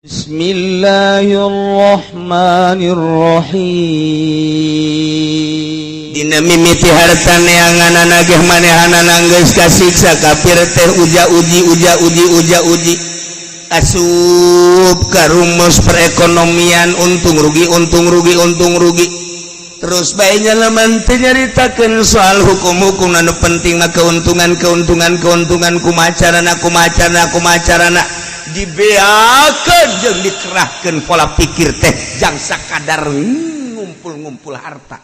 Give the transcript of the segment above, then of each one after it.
بسم الله الرحمن الرحيم. Dina mimiti harta neangan nagih manehanana geus kasiksa kafir teh, uja uji, uja uji, uja uji, asup ka rumus perekonomian, untung rugi, untung rugi, untung rugi. Terus baiknya lamun teu nyaritakeun soal hukum-hukum, anu penting mah keuntungan, keuntungan, keuntungan. Kumaha carana, kumaha carana, kumaha carana dibeakeun jeung dikerahkeun pola pikir teh jang sakadar ngumpul-ngumpul harta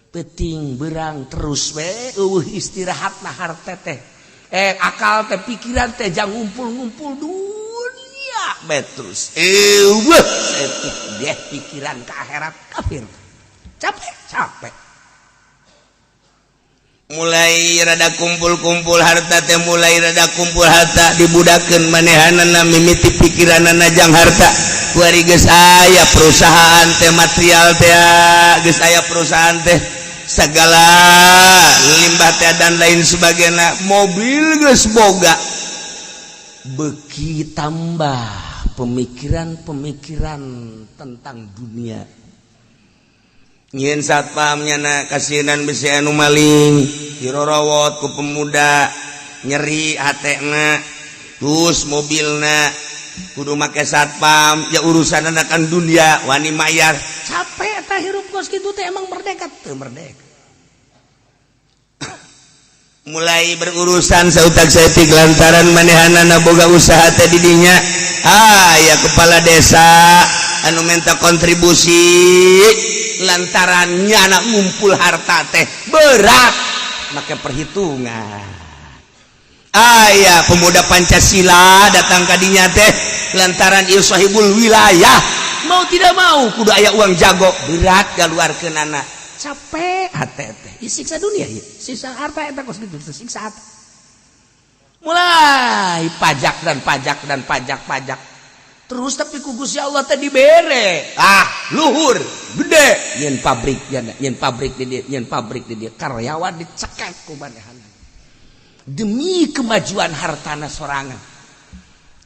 peting berang terus we, euweuh istirahat. Nah, harta teh, akal teh, pikiran teh jang ngumpul-ngumpul dunia be terus, euweuh saeutik deh pikiran ke akhirat. Kafir capek, capek. Mulai rada kumpul-kumpul harta teh, mulai rada kumpul harta, dibudakeun manehanana. Mimiti pikiranana jang harta. Kuari geus aya perusahaan teh, material teh, geus aya perusahaan teh, segala limbah teh dan lain sebagainya, mobil geus boga, beki tambah pemikiran-pemikiran tentang dunia. Nyieun satpamnya na kasinan besi anu maling dirorowot ku pemuda, nyeri hatena. Terus mobilna kudu make satpam ya, urusan akan dunia, wani mayar, capek. Eta hirup kos kitu teh emang merdeka teu? Merdeka. Mulai berurusan sautak saeutik lantaran manehanana boga usaha teh didinya. Ah ya, kepala desa anu minta kontribusi lantarannya anak ngumpul harta teh berat, make perhitungan. Aya pemuda Pancasila datang kadinya teh lantaran ieu sahibul wilayah, mau tidak mau kudu aya uang jago, berat keluarkeunana. Capek hate teh, siksa dunia ieu, siksa harta eta kos kitu, siksa hate. Mulai pajak dan pajak dan pajak, pajak terus, tapi ku Gusti Allah teh dibere ah luhur gede, nyen pabrik ya, nyen pabrik di dieu, nyen pabrik di dieu, karyawan dicekek ku manehanna demi kemajuan hartana sorangan.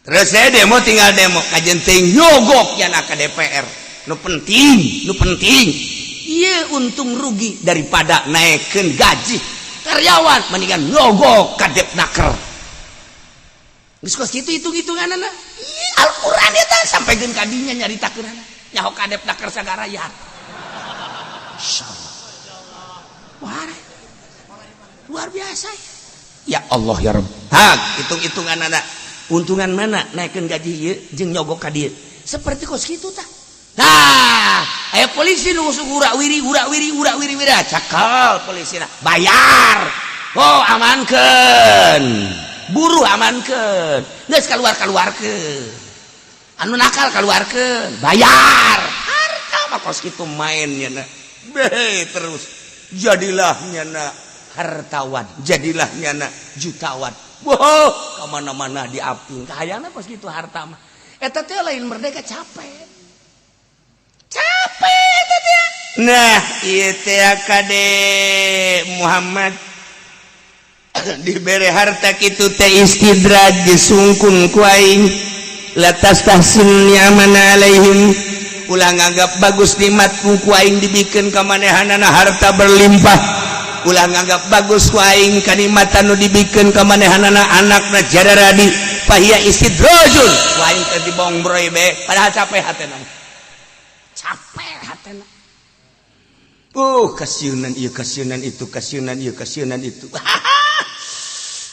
Terus saya demo, tinggal demo kajen teh nyogok ya ke DPR. Nu penting, nu penting iya untung rugi. Daripada naikkan gaji karyawan, mendingan nyogok ka Depnaker. Geus kos kitu hitung-hitunganana. Al-Qur'an eta sampai geun kadinya nyaritakeunana. Nyaho ka Depnaker sagara ya. Insyaallah. Wah. Luar biasa ya. Ya Allah ya Rabb. Hak hitung-hitungan anak. Untungan mana naikkan gaji ieu jeung nyogok ka dieu. Seperti kos kitu tah. Nah, aya polisi nu urak wiri, urak wiri, urak wiri, wiri, cakal polisi bayar. Oh, amankeun. Buruh amankeun. Geus keluar, keluarkeun. Anu nakal keluarkeun, bayar. Harta mah kos kitu mainnya na. Be terus jadilah nyana hartawan, jadilah nyana jutawan. Wow, kemana-mana diaping. Kahayangna kos kitu harta mah. Eta teh lain merdeka, capek. Capek eta teh. Nah, ieu teh kade Muhammad dibere harta kitu teh istidraj, disungkun ku aing. La tastahsin ni'mana alaihim, ulah nganggap bagus nikmat ku aing dibikeun ka manehanana harta berlimpah. Ulah nganggap bagus ku aing kanikmatan nu dibikeun ka manehanana anakna jararadi, fahiya istidrajun. Ku aing teh dibongbroy be, padahal capek hatena, capek hatena. Kasiunan ieu, kasiunan itu, kasiunan ieu, kasiunan itu.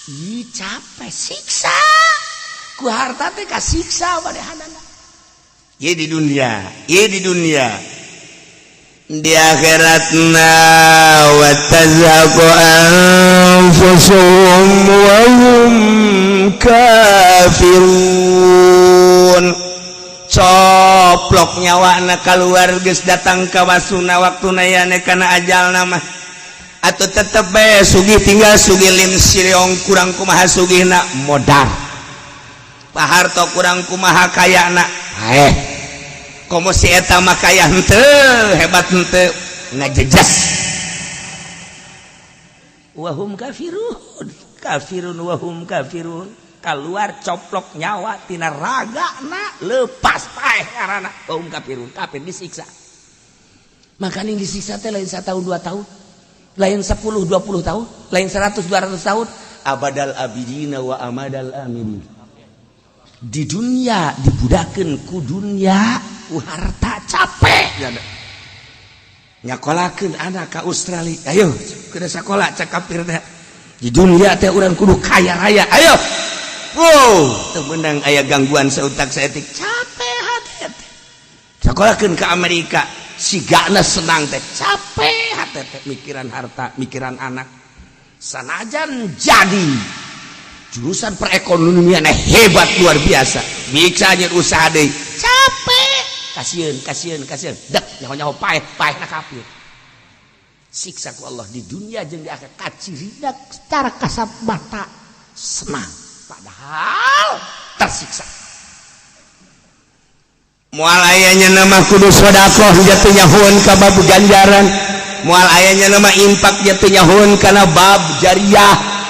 Ih, capek, siksa ku harta teh, kasiksa manehanana. Ieu di dunia, ieu di dunia. Di akhiratna wa tazhaqu anfusuhum wa hum kafirun. Coplok nyawana keluar, geus datang ka wasuna waktuna yane kana ajalna mah. Atau tetep bae sugih, tinggal sugih lim siriong, kurang kumaha sugihna modar. Pak Harto kurang kumaha kayana, komo si eta mah kaya henteu, hebat henteu, ngajejas. Wahum kafirun, kafirun wahum kafirun. Keluar coplok nyawa tina raga na lepas paeh karana kaum kafirun, kafir disiksa. Makanya disiksa teh lain 1 tahun 2 tahun, lain 10 20 tahun, lain 100 200 tahun, abadal abidina wa amadal amidin. Di dunia dibudakeun ku dunia, ku harta capek ya. Nyakolakeun anak ka Australia, ayo kudu sakola cak kafir teh. Di dunia teh urang kudu kaya raya, ayo. Wow, teu meunang aya gangguan seutak saeutik, capek hati teh. Sakolakeun ke Amerika, sigana senang teh, capek hati teh mikiran harta, mikiran anak. Sanajan jadi jurusan perekonomian hebat luar biasa, bisa nyeun usaha deui, capek. Kasieun, kasieun, kasieun. Dek nyaho-nyaho paeh, paeh na kafir. Siksa ku Allah di dunia jeung di akhirat, kacirina secara kasat mata senang, padahal tersiksa. Moal ayanya nama kudu sodakoh jatuh nyahoan ka bab ganjaran, moal ayanya nama infak jatuh nyahoan kana bab jariah.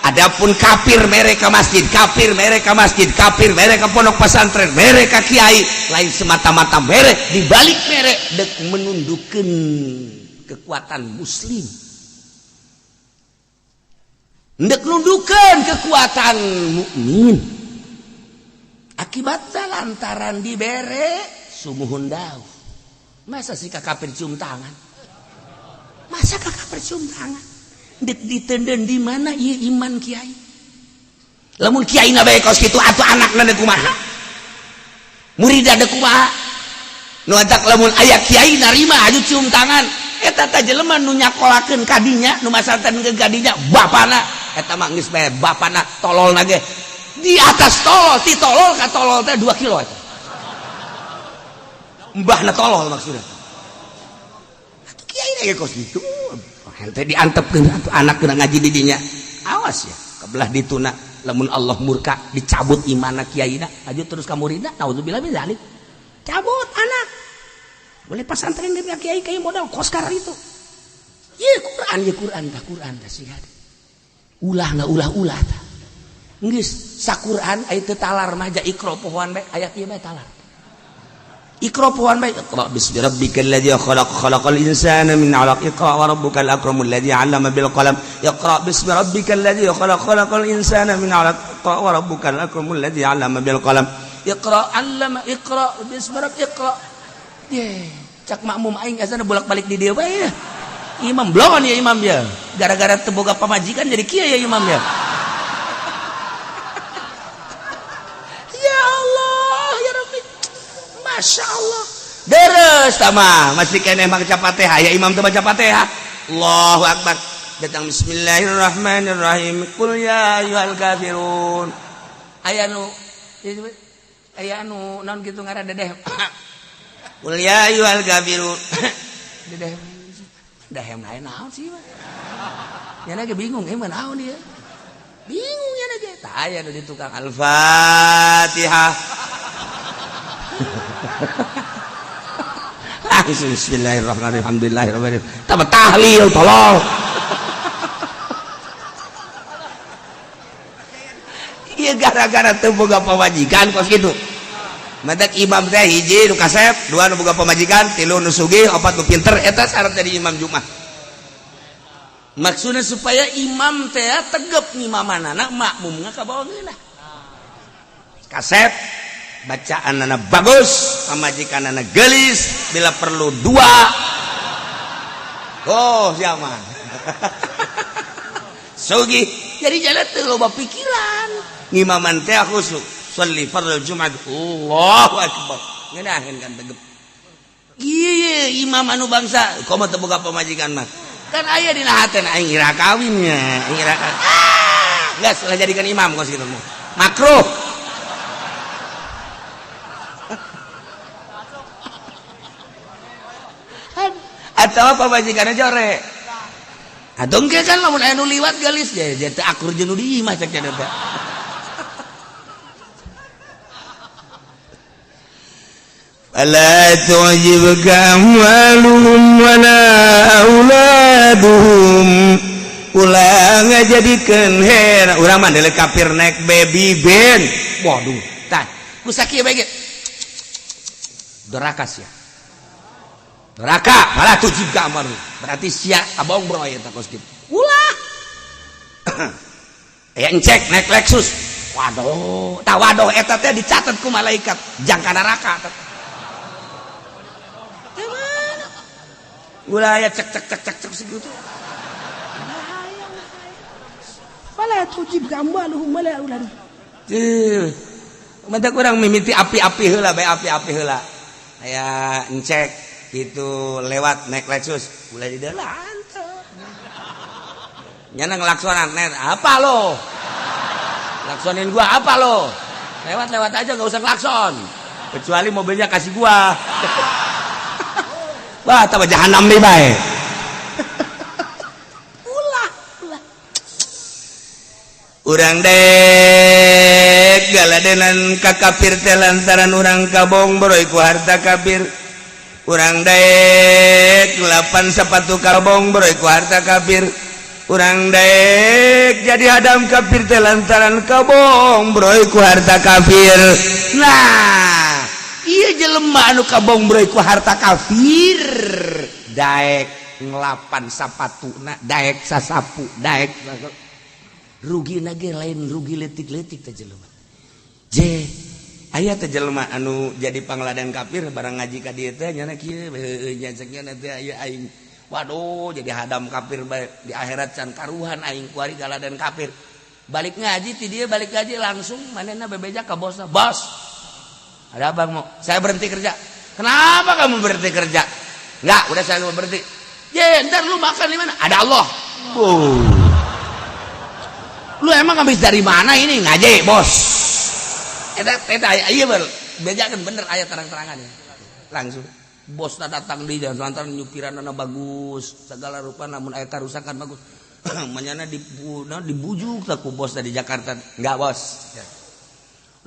Adapun kafir mere ka masjid, kafir mere ka masjid, kafir mere ka pondok pesantren, mere ka kiai, lain semata-mata mere, dibalik mere dek menundukkan kekuatan muslim, dek nundukan kekuatan mukmin. Akibatnya lantaran dibere sumuhun dauh. Masa sih ka kafir cium tangan? Masa ka kafir cium tangan? Dek ditenden di mana ieu iman kiai? Lamun kiai na bae kos kitu atuh anakna deuk kumaha? Muridna deuk kumaha? Nu atak lamun aya kiai narima aju cium tangan, eta teh jelema nu nyakolakeun kadinya, nu masantren ke kadinya, bapana eta mah geus bae bapana tolol ge di atas tolol, ti tolol ka tolol teh 2 kilo eta. Mbahna tolol maksudnya. Atuh kiai ge kos kitu. Hente diantepkeun atuh anak kena ngaji di dinya. Awas ya, kebelah dituna lamun Allah murka dicabut imana kiaina, aju terus ka muridna, naudzubillah min dzalik. Cabut anak. Boleh pesantren dari kiai kiai modal koskar itu. Ye Quran, ye Quran tah, Quran tah sih. Ulah nggak ulah-ulah tah. Geus saquran aya teu talar mah ja Iqra pohoan bae ayat ieu bae talar. Iqra pohoan bae. Iqra bismi rabbikal ladzi khalaq, khalaqal insana min 'alaq, iqra wa rabbukal akramul ladzi 'allama bil qalam. Iqra bismi rabbikal ladzi khalaq, khalaqal insana min 'alaq, iqra wa rabbukal akramul ladzi 'allama bil qalam. Iqra 'allama, iqra bismi rabbik, iqra. Ye, cak makmum aing azana bolak-balik di dieu bae ya. Imam blongon ya imam ya. Gara-gara teu boga pamajikan jadi kieu ya imam ya. Ya Allah, ya Rabbi. Masya Allah. Deres tama masih keneh maca Fatihah ya imam teu baca Fatihah. Allahu akbar. Datang bismillahirrahmanirrahim. Qul ya ayyuhal kafirun. Aya anu naon kitu ngaran dedeh. Qul ya ayyuhal kafirun. Dedeh. Dahem lain naon sih mah. Nya ge bingung emang naon dia. Bingung ya ge. Tah aya nu di tukang Al-Fatihah. Langsung bismillahirrahmanirrahim. Alhamdulillahirabbil alamin. Tambah tahlil tolol. Ieu gara-gara teu boga pamajikan kos kitu. Matak imam teh hiji nu kasep, dua nu boga pamajikan, tilu nu sugih, opat nu pinter, eta syarat jadi imam Jumat. Maksudnya supaya imam teh tegep ngimamanana, makmumna ka bawah ngeunah. Kasep, bacaanana bagus, pamajikanana geulis, bila perlu dua. Oh, siapa? Sugih. Jadi jalan teu loba pikiran. Ngimaman teh khusyuk. Sholli fardhu Jumat. Allahu akbar. Ngeunaheun kan tegep. Ieu imam anu bangsa komo teu boga pamajikan mah. Kan aya dina hatena aing ira kawinnya, aing ira kawin. Ah, geus lah jadikan imam kos kitu mah. Makruh. Atau pamajikanna jore. Atuh engke kan lamun aya nu liwat geulis ya teu akur jeung nu di imah cek teh. Fala tu'jibka amwaluhum wala auladuhum. Ulah ngajadikeun hera. Urang mah deuleu kafir naik baby ben. Waduh, Tah, ku sakieu bae ge. Doraka sia. Doraka, malah tujib ka amar. Berarti sia abong bro eta kos kitu. Ulah. Aya encek naik Lexus. Waduh, tah waduh eta teh dicatat ku malaikat jangka neraka eta. Teh mana? Ulah aya cek cek cek cek cek segitu. Bahaya, bahaya. Fala tujibka amwaluhum wala auladuhum. Tuh. Mantap kurang mimiti api-api heula bae, api-api heula. Aya encek gitu lewat naik Lexus, ulah di dalam. Nyana ngelaksonan net apa lo? Laksonin gua apa lo? Lewat-lewat aja, nggak usah klakson. Kecuali mobilnya kasih gua. Wah, tambah jahanam nih bae. Ulah, ulah. Urang dek galadenan ka kafir teh lantaran urang kabong boroy ku harta kafir. Urang dek ngelapan sepatu kabong boroy ku harta kafir. Urang dek jadi hadam kafir teh lantaran kabong boroy ku harta kafir. Nah, iya jelema anu kabong boroy ku harta kafir. Daek ngelapan sapatuna, daek sasapu, daek rugi nage lain rugi letik-letik teh jelema. Je aya teh jelema anu jadi pangladen kafir barang ngaji ka dieu teh nyana kieu heueuh nya cek nya teh aya aing. Waduh, jadi hadam kafir bae di akhirat can karuhan aing kuari galaden kafir. Balik ngaji ti dia, balik ngaji langsung manehna bebeja ka bosna. "Bos, ada apa mau? Saya berhenti kerja." "Kenapa kamu berhenti kerja?" "Enggak, udah saya mau berhenti." "Ye, ntar lu makan di mana?" "Ada Allah." Oh. "Lu emang habis dari mana ini?" "Ngaji, bos." Eta eta iya ber, bejakeun bener aya terang-terangannya. Langsung Bosna datang di jalan lantaran nyupiranana bagus, segala rupa namun aya karusakan bagus. Manyana dibujuk tak ku bos dari Jakarta. "Enggak, bos." Ya.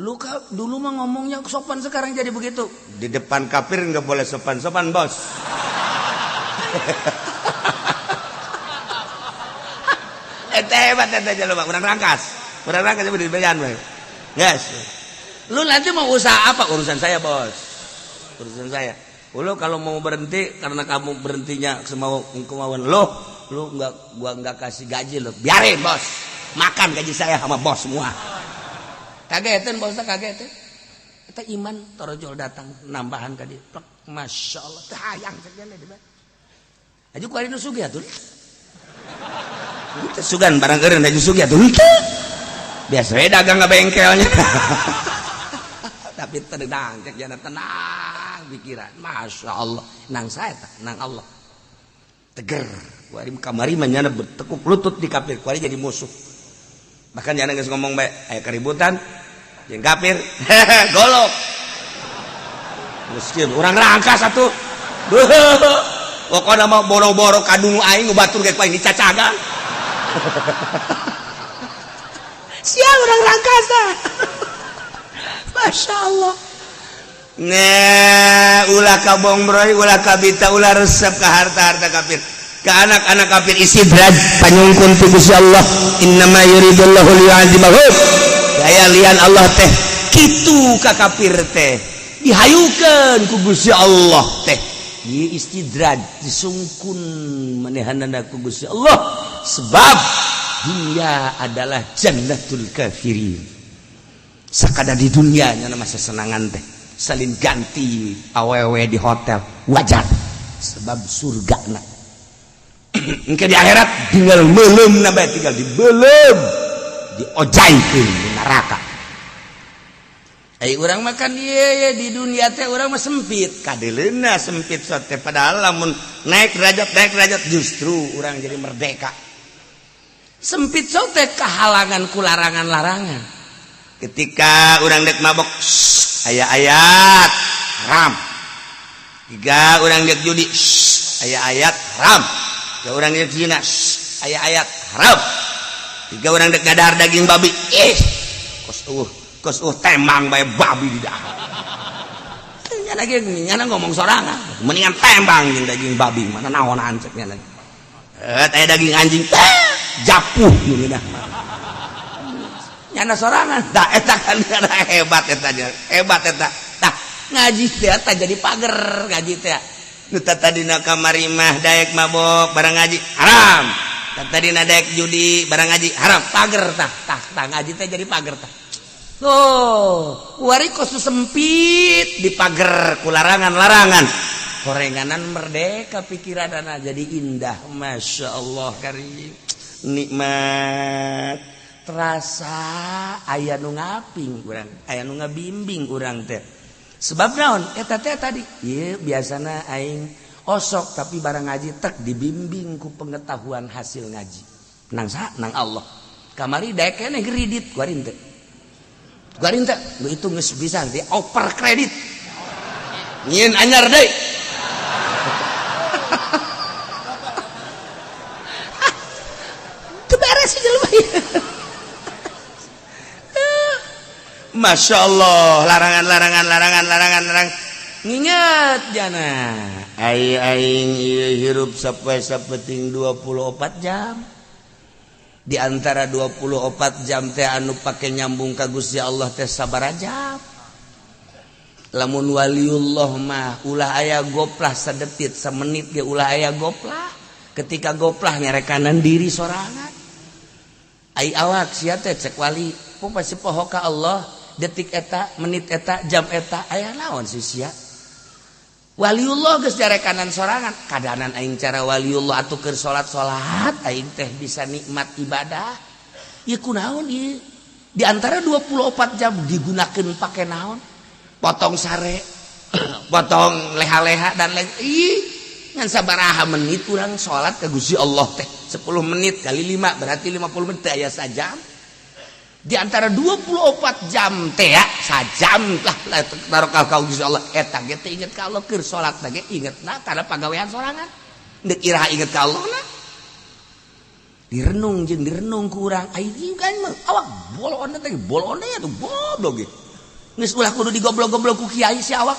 "Lu dulu mah ngomongnya sopan, sekarang jadi begitu." "Di depan kafir nggak boleh sopan-sopan, bos." Eta hebat eta jelema urang Rangkas. Urang Rangkas di bejan we. Yes. "Lu nanti mau usaha apa?" "Urusan saya, bos. Urusan saya. Lu kalau mau berhenti karena kamu berhentinya semau kemauan lo, lu nggak, gua nggak kasih gaji lo." "Biarin, bos. Makan gaji saya sama bos semua." Kagetin bosnya, kagetin. Eta iman torojol datang nambahan ka dia. Plek, Masya Allah, teh hayang sekian di Aja ku nu sugih atuh. Teu sugan barang eureun aju sugih atuh henteu. Biasa we dagang ka bengkelnya. Tapi tenang, cek jana tenang pikiran. Masya Allah, nang saya tak, nang Allah. Teger. Kuari kamari mah nyana bertekuk lutut di kafir, kuari jadi musuh. Bahkan nyana geus ngomong bae, aya keributan jeung kafir, golok. Geus kieu urang Rangkas atuh. Pokokna mah boro-boro kadungu aing nu batur ge ku aing dicacagan. Sial orang Rangkasa. Masya Allah. Nah, ulah kabong broy, ulah kabita, ulah resep ke harta-harta kafir, ke anak-anak kafir. Istidraj panyungkun ti Gusti Allah, innama yuridullahu liyu'adzibahum. Daya lian Allah teh kitu ka kafir teh dihayukeun ku Gusti Allah teh. Ieu istidraj disungkun manehanana ku Gusti Allah sebab dunia adalah jannatul kafirin. Sakada di dunia nya masa senangan teh salin ganti awewe di hotel wajar sebab surga na. Engke di akhirat tinggal melem na bae, tinggal dibelem, diojaikeun di neraka. Ai urang makan ieu di dunia teh urang mah sempit. Kadeleuna sempit sote, padahal lamun naik derajat justru urang jadi merdeka. Sempit sote kehalangan ku larangan-larangan. Ketika urang dek mabok aya ayat haram, tiga urang dek judi aya ayat haram, tiga urang dek zina aya ayat haram, tiga urang dek ngadahar daging babi, ih kos tembang bae babi di dahar. Nyana ge nyana ngomong sorangan, mendingan tembang jeung daging babi mana naonan cek nyana. Eh, aya daging anjing. Japuh nu ngeunah mah. Nyana sorangan. Tah eta kan hebat eta, hebat eta. Tah ngaji teh eta jadi pager ngaji teh. Nu tadina kamari mah daek mabok, barang ngaji haram. Tadina daek judi, barang ngaji haram. Pager tah, tah tah ngaji teh jadi pager tah. Tuh, wari kos sempit di pager ku larangan-larangan. Horenganan merdeka pikiran jadi indah. Masya Allah karim. Nikmat. Terasa aya nu ngaping urang, aya nu ngabimbing urang teh. Sebab naon? Eta teh tadi, ieu biasana aing osok tapi barang ngaji tek dibimbing ku pengetahuan hasil ngaji. Nang saha? Nang Allah. Kamari daek keneh kredit kuari teh. Kuari teh itu geus bisa di over kredit. Nyieun anyar deui. Teu beres sih jelema. Masya Allah, larangan larangan larangan larangan larang nginget jana ai aing ieu hirup sapoe sapeting 24 jam. Di antara 24 jam teh anu pake nyambung ka Gusti Allah teh sabaraha jam. Lamun waliullah mah ulah aya goplah sadetit samenit ge ulah aya goplah. Ketika goplah nyarekanan diri sorangan. Ai awak sia teh cek wali pasti poho ka Allah detik eta menit eta jam eta aya naon sih sia. Waliullah geus jarekanan sorangan kadanan aing cara waliullah atuh keur salat-salat aing teh bisa nikmat ibadah. Ieu kunaon ieu? Di antara 24 jam digunakeun pake naon? Potong sare, potong leha-leha dan lain. Ih, ngan sabaraha menit urang salat ka Gusti Allah teh? 10 menit kali 5 berarti 50 menit teh aya sajam. Di antara 24 jam teh ya, sajam lah taruh ka Gusti Allah eta ge teh inget ka Allah keur salat ge ingetna kana pagawean sorangan. Deuk iraha inget ka Allah na? Direnung jeung direnung ku urang ai kan mah awak bolon teh bolon teh atuh goblok ge. Geus ulah kudu digoblok-goblok ku kiai si awak.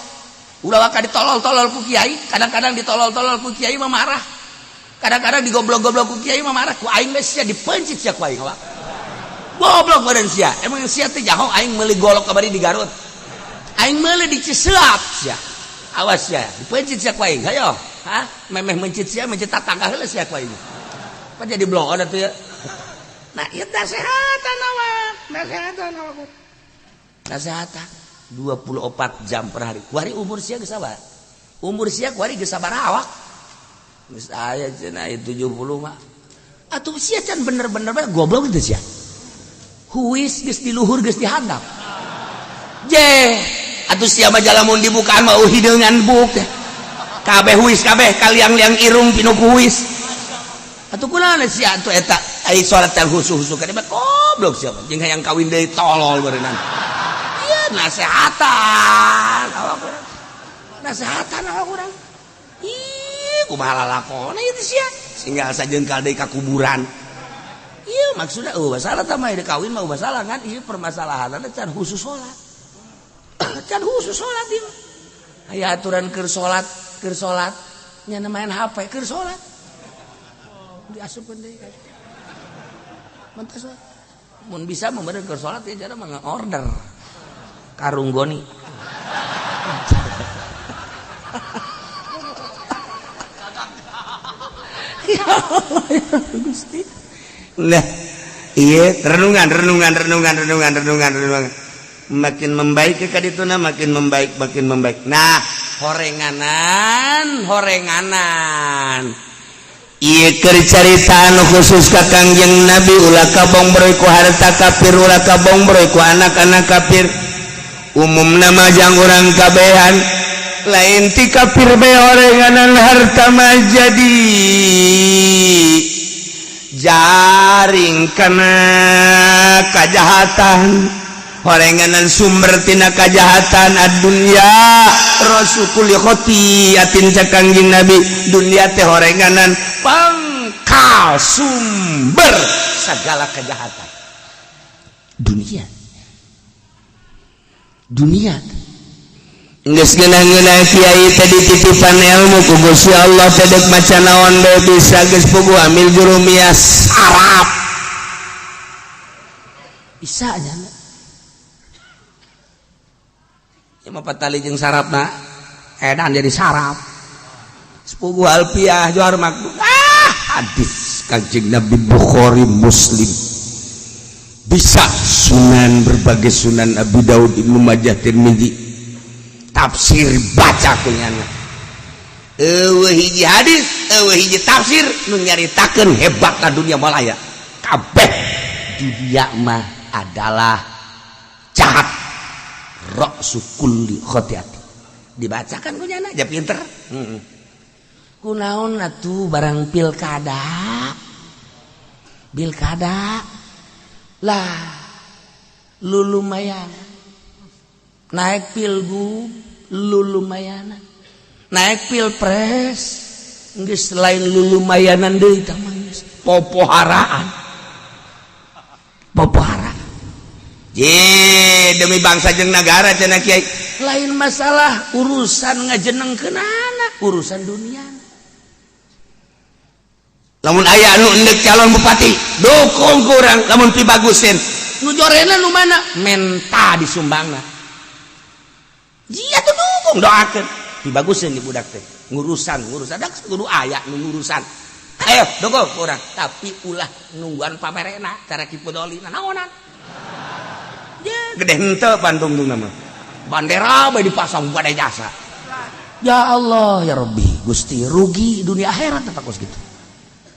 Ulah waka ditolol-tolol ku kiai, kadang-kadang ditolol-tolol ku kiai mah marah. Kadang-kadang digoblok-goblok ku kiai mah marah, ku aing geus sia dipencit sia ku aing awak. Goblok badan sia. Emang sia teh jaho aing meuli golok kamari di Garut. Aing meuli di Ciseap sia. Awas sia, dipencit sia ku aing. Hayo, hah? Memeh mencit sia, mencit tatangga heula sia ku aing. Apa jadi bloon atuh ya? Nah, ieu nasehatan awak. Nasehatan awak. Nasehatan 24 jam per hari. Kuari umur sia geus sabar. Umur sia kuari geus sabaraha awak? Geus aya cenah 70 mah. Atuh sia can bener-bener goblok teh sia. Huis geus di luhur geus dihandap. Je, atuh sia mah lamun dibukaan mah hideungan buk teh. Kabeh huis kabeh kaliang-liang irung pinuh ku huis. Atuh kunaon sia atuh eta ai salat teh husu-husu ka mah goblok sia mah jeung hayang kawin deui tolol beureunan. Ieu nasehatan awak urang. Nasehatan awak urang. Ih, kumaha lalakona ieu teh sia? Singgal sajengkal deui ka kuburan. Iya maksudnya oh masalah tah mah kawin mah masalah kan ieu permasalahan can khusus salat. Can khusus salat ieu. Aya aturan keur salat nya main HP keur salat. Diasupkeun deui. Mentas mun bisa mah bener keur salat ya cara mah order. Karung goni. Ya Allah ya Gusti. Nah, iya renungan renungan renungan renungan renungan renungan makin membaik ke kadituna makin membaik makin membaik. Nah, horenganan horenganan ieu keur caritaan khusus ka Kangjeng Nabi ulah kabongbroy ku harta kafir, ulah kabongbroy ku anak-anak kafir. Umumna mah jang urang kabehan lain ti kafir bae horenganan harta mah jadi jaring kana kajahatan, horenganan sumber tina kajahatan. Ad-dunya rasukul khotiatin cek Kangjeng Nabi, dunia teh horenganan pangkal sumber segala kejahatan. Dunia dunia Geus ngeunah-ngeunah kiai teh dititipan ilmu ku Gusti Allah teh, dek maca naon bae bisa, geus puguh amil jurumiyah sarap. Bisa nya. Ya mah patali jeung sarapna edan jadi sarap. Sepuguh alfiah johar makdum. Ah, hadis Kanjeng Nabi Bukhari Muslim. Bisa sunan, berbagai sunan, Abu Daud, Ibnu Majah, Tirmizi. Tafsir baca kunyana. Eueuh hiji hadis, eueuh hiji tafsir nu nyaritakeun hebatna dunia malaya. Kabeh Dunia mah adalah jahat. Ra'su kulli khotiati. Dibacakan kunyana aja pinter. Kunaon atuh barang pilkada? Pilkada lah lu lumayan naik pilgub, lu lumayan naik pilpres, geus lain lu lumayanan deui tah mah, geus popoharaan, popoharaan. Je, demi bangsa jeung negara cenah kiai. Lain masalah urusan ngajenengkeunana, urusan dunia. Lamun aya anu endek calon bupati, dukung kurang lamun pibagusin. Nu jorena nu mana menta disumbangna, jia tuh dukung, doakeun pibagusin di budak teh ngurusan ngurusan dak kudu aya nu ngurusan, ayo dukung kurang, tapi ulah nungguan pamerena cara kipudoli naonan. Gede henteu Bandung tuh nama. Bandera bae dipasang pada jasa. Ya Allah ya Rabbi Gusti, rugi dunia akhirat tetap kos gitu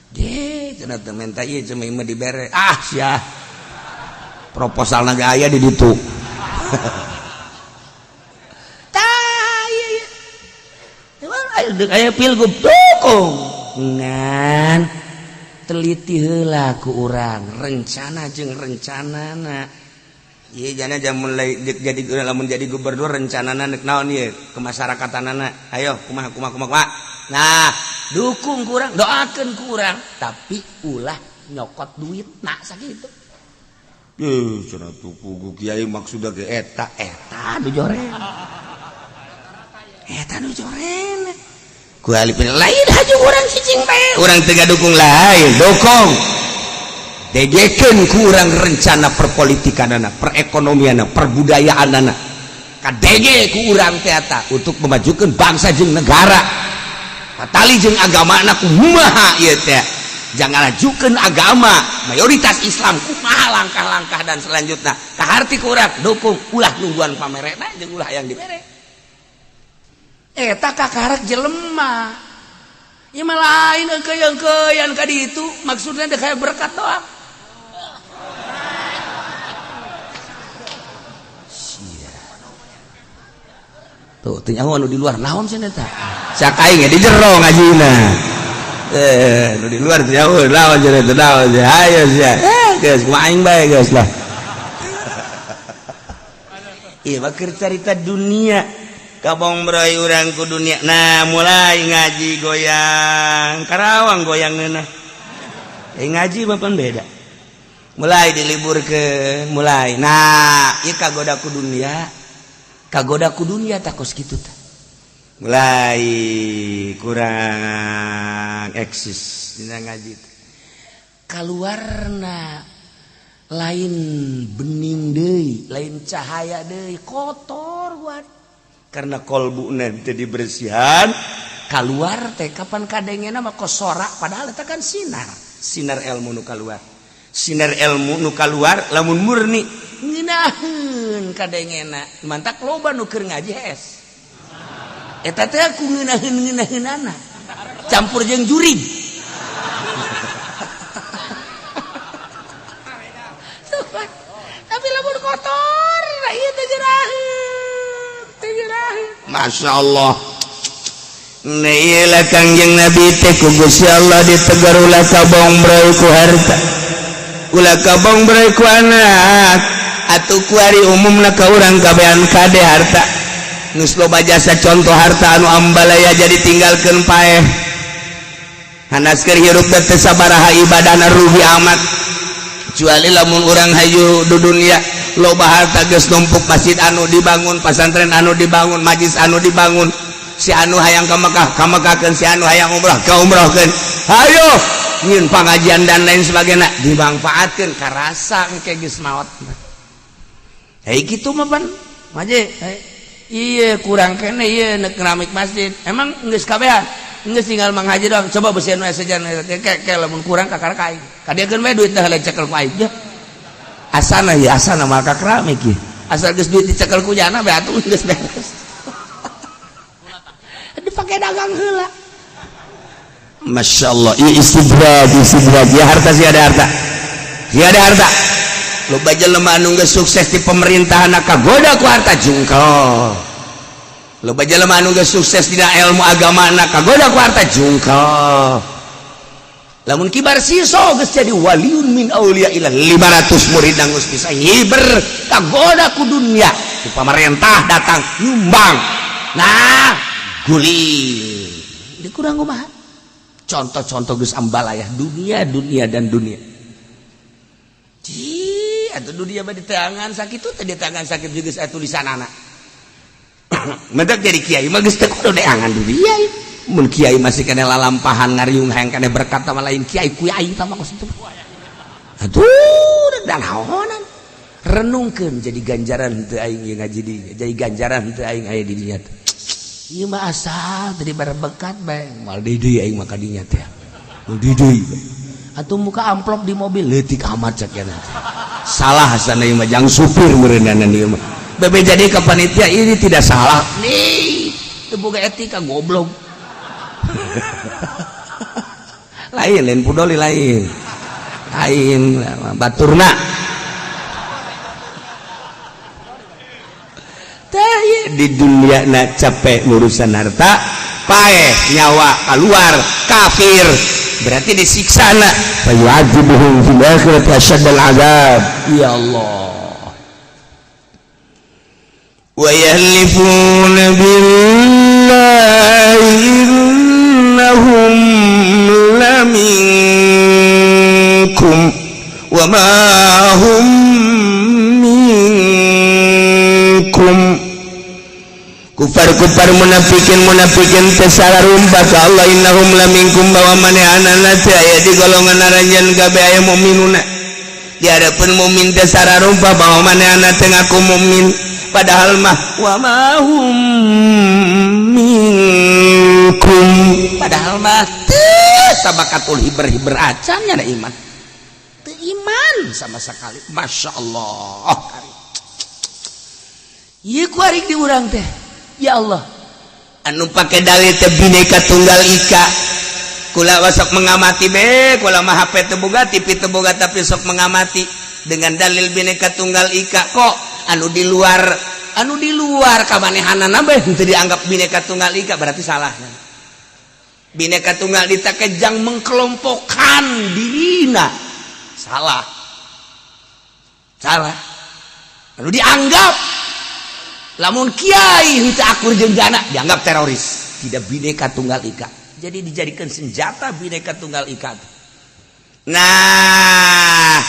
Deh, cenah teu menta ieu cuma mah dibere. Ah, sia. Proposal naga aya di ditu. Tah, iya iya. Ayo deuk aya pilgub dukung. Ngan teliti heula ku urang rencana jeung rencanana. Iya, jana jam mulai jadi lamun jadi gubernur rencanana nek naon ieu kemasyarakatanana. Ayo kumaha kumaha kumaha kumaha. Nah, dukung kurang, doakan kurang, tapi ulah nyokot duit nak sakitu. Eh, cenah tuh pugu kiai maksudna ge eta. Eta nu joren. Eta nu joren. Ku alipin Lain haju urang cicing bae. Urang teu dukung lain, dukung. Degekeun ku urang rencana perpolitikanana, perekonomianana, perbudayaanana. Kadege ku urang teh eta untuk memajukan bangsa jeung negara. Patali jeung agamana kumaha ieu teh. Jangan ajukeun agama mayoritas Islam kumaha langkah-langkah dan selanjutnya. Kaharti ku urang dukung, ulah nungguan pamerena jeung ulah yang dibere. Eta kakarek jelema. Ieu mah lain engkeun-engkeun ka ditu, maksudna dek kayak berkat doang. Sia. Tuh, teu nyaho anu di luar naon cenah eta. Cak aing di jero ngajina. Eh, nu di luar teu nyaho naon cenah eta, naon cenah. Ayo sia. Eh, geus kumaha aing bae geus lah. Ieu mah keur carita dunia. Kabong broy urang ku dunia. Nah, mulai ngaji goyang. Karawang goyang ngeunah. Eh, ngaji mah pan beda. Mulai diliburkeun, mulai. Nah, ieu kagoda ku dunia. Kagoda ku dunia takos kitu tah. Mulai kurang eksis dina ngaji teh. Kaluarna lain bening deui, lain cahaya deui, kotor buat. Karena kolbu nanti dibersihan, Keluar teh kapan kadengena mah kosora, padahal eta kan sinar. Sinar ilmu nu kaluar. Sinar ilmu nu kaluar lamun murni ngeunaheun kadengena. Mantak loba nu keur ngaji hes. Eta teh ku ngeunaheun-ngeunaheunana. Campur jeung jurig. Tapi lamun kotor, nah ieu teh jeraheun. Teh jeraheun. Masya Allah. Neilah Kangjeng Nabi teh ku Gusti Allah ditegar ulah kabong bray ku harta, ulah kabong bray ku anak, atuh kuari umumna ka urang kabehan kade harta. Geus loba jasa contoh harta anu ambalaya jadi tinggalkeun paeh. Hanas keur hirup teh sabaraha ibadahna rugi amat. Kecuali lamun urang hayu di dunia Loba harta geus numpuk, masjid anu dibangun, pasantren anu dibangun, majlis anu dibangun. Si anu hayang ka Mekah ka Mekahkeun, si anu hayang umrah ka umrahkeun. Hayo nyieun pangajian dan lain sebagainya dimanfaatkeun, karasa engke geus maot. Hei, kitu mah pan maje. Iya, kurang kene ieu nek keramik masjid. Emang geus kabehan? Geus, tinggal Mang Haji doang. Coba besian we sejan kayak kayak lamun kurang kakar ka aing. Kadiakeun we duit dah lain cekel ku aing. Ya. Asana ya asana mah ka keramik ieu. Asal geus duit dicekel ku jana bae atuh geus beres. Dipake dagang heula. Masya Allah, iya, istidraj, istidraj. Ya harta sih ada harta. Ya ada harta. Loba jelema anu geus sukses di pemerintahan kagoda ku harta, jungkel. Loba jelema anu geus sukses dina ilmu agama kagoda ku harta, jungkel. Lamun kibar siso geus jadi waliun min auliya ila 500 murid geus bisa hiber, kagoda ku dunia. Ku pamarentah datang nyumbang. Nah, guling. Dikurang kumaha? Contoh-contoh geus ambalayah dunia, dunia dan dunia. Ci, atau dunia mah di tangan sakit teh, di tangan sakit juga saya tulisan anak. Mendak jadi kiai mah geus teu kudu deangan dunia. Mun kiai masih kena lalampahan ngariung hayang kena berkat sama lain kiai ku aing tah kos itu. Aduh, dan naonan. Renungkeun, jadi ganjaran teu aing ieu ngaji di, jadi ganjaran teu aing aya di dinya teh. Ieu mah asal tadi berbekat bae, moal deui aing mah ka dinya teh. Moal deui. Atuh muka amplop di mobil leutik amat cek ya. Salah sana ieu mah, jang supir meureunana ieu mah. Bebe jadi ke panitia ini tidak salah. Nih, teu boga etika, goblok. Lain, lain pudoli, lain. Lain baturna. Tah di dunia na capek urusan harta, paeh nyawa keluar, kafir berarti disiksa na, fayu'adzibuhum fil akhirati asyaddal azab. Ya Allah. Wa yahlifuna billahi innahum laminkum wa ma hum minkum. Kufar-kufar, munafikin munafikin teh sararumpa ka Allah, innahum laminkum, bahwa manehanana teh aya di golongan aranjeun kabeh, aya mukminuna. Di hadapan mukmin teh sararumpa bahwa manehana teh ngaku mukmin, padahal mah wa ma hum minkum, padahal mah teu sabakatul hiber-hiber acan nya iman, teu iman sama sekali. Masya Allah, ieu ku arik di urang teh. Ya Allah, anu pake dalil teh Bineka Tunggal Ika. Kula sok mengamati be, kula mah HP teu boga, TV teu boga, tapi sok mengamati dengan dalil Bineka Tunggal Ika. Kok anu di luar kamanehanana bae henteu dianggap Bineka Tunggal Ika? Berarti salah. Bineka Tunggal Ika jang mengkelompokkan dirina, salah, salah. Anu dianggap lamun kiai henteu akur jeung jana dianggap teroris, tidak Bineka Tunggal Ika. Jadi dijadikan senjata Bineka Tunggal Ika. Nah,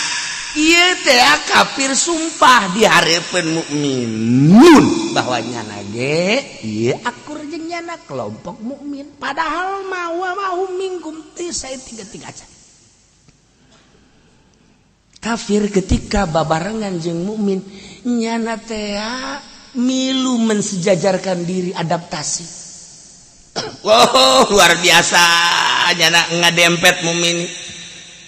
ieu teh kafir sumpah di hareupeun mukminun bahwa nyana ge ieu akur jeung nyana, kelompok mukmin, padahal mah wa ma hum minkum, teu saya tiga tiga aja. Kafir ketika babarengan jeung mukmin, nyana teh milu mensejajarkan diri, adaptasi. Wow, luar biasa, nyana ngadempet mukmin,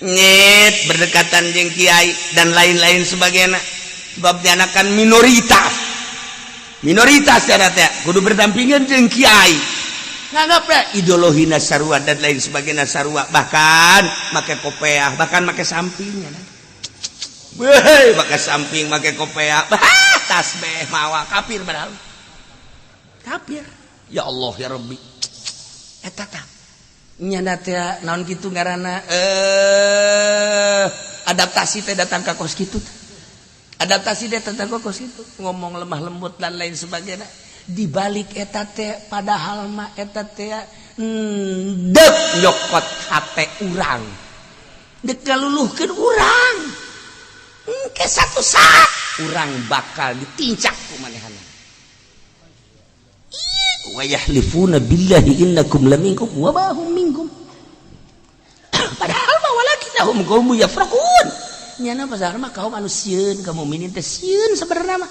nyet berdekatan jeung kiai dan lain-lain sebagainya, sebab nyana kan minoritas, minoritas nyana teh kudu berdampingan jeung kiai, nganggap ya ideologi sarua dan lain sebagainya sarua, bahkan make kopeah, bahkan make sampingnya. Weh, make samping, make kopeah, tasbih mawa, kafir, padahal kafir. Ya Allah, ya Rabbi, eta tah nyana teh naon kitu ngaranna, adaptasi teh datang ka kos kitu, adaptasi teh datang ka kos kitu, ngomong lemah lembut dan lain sebagainya. Di balik eta teh padahal mah eta teh dek nyokot hate urang, dek ngaluluhkeun urang. Engke satu saat Urang bakal ditincak ku manehna. Wa yahlifuna billahi innakum laminkum wa ma hum minkum. Padahal mah walakinnahum qaumun yafraqun. Nyana pasal mah kaum anu sieun ka mukminin teh sieun sebenarnya mah.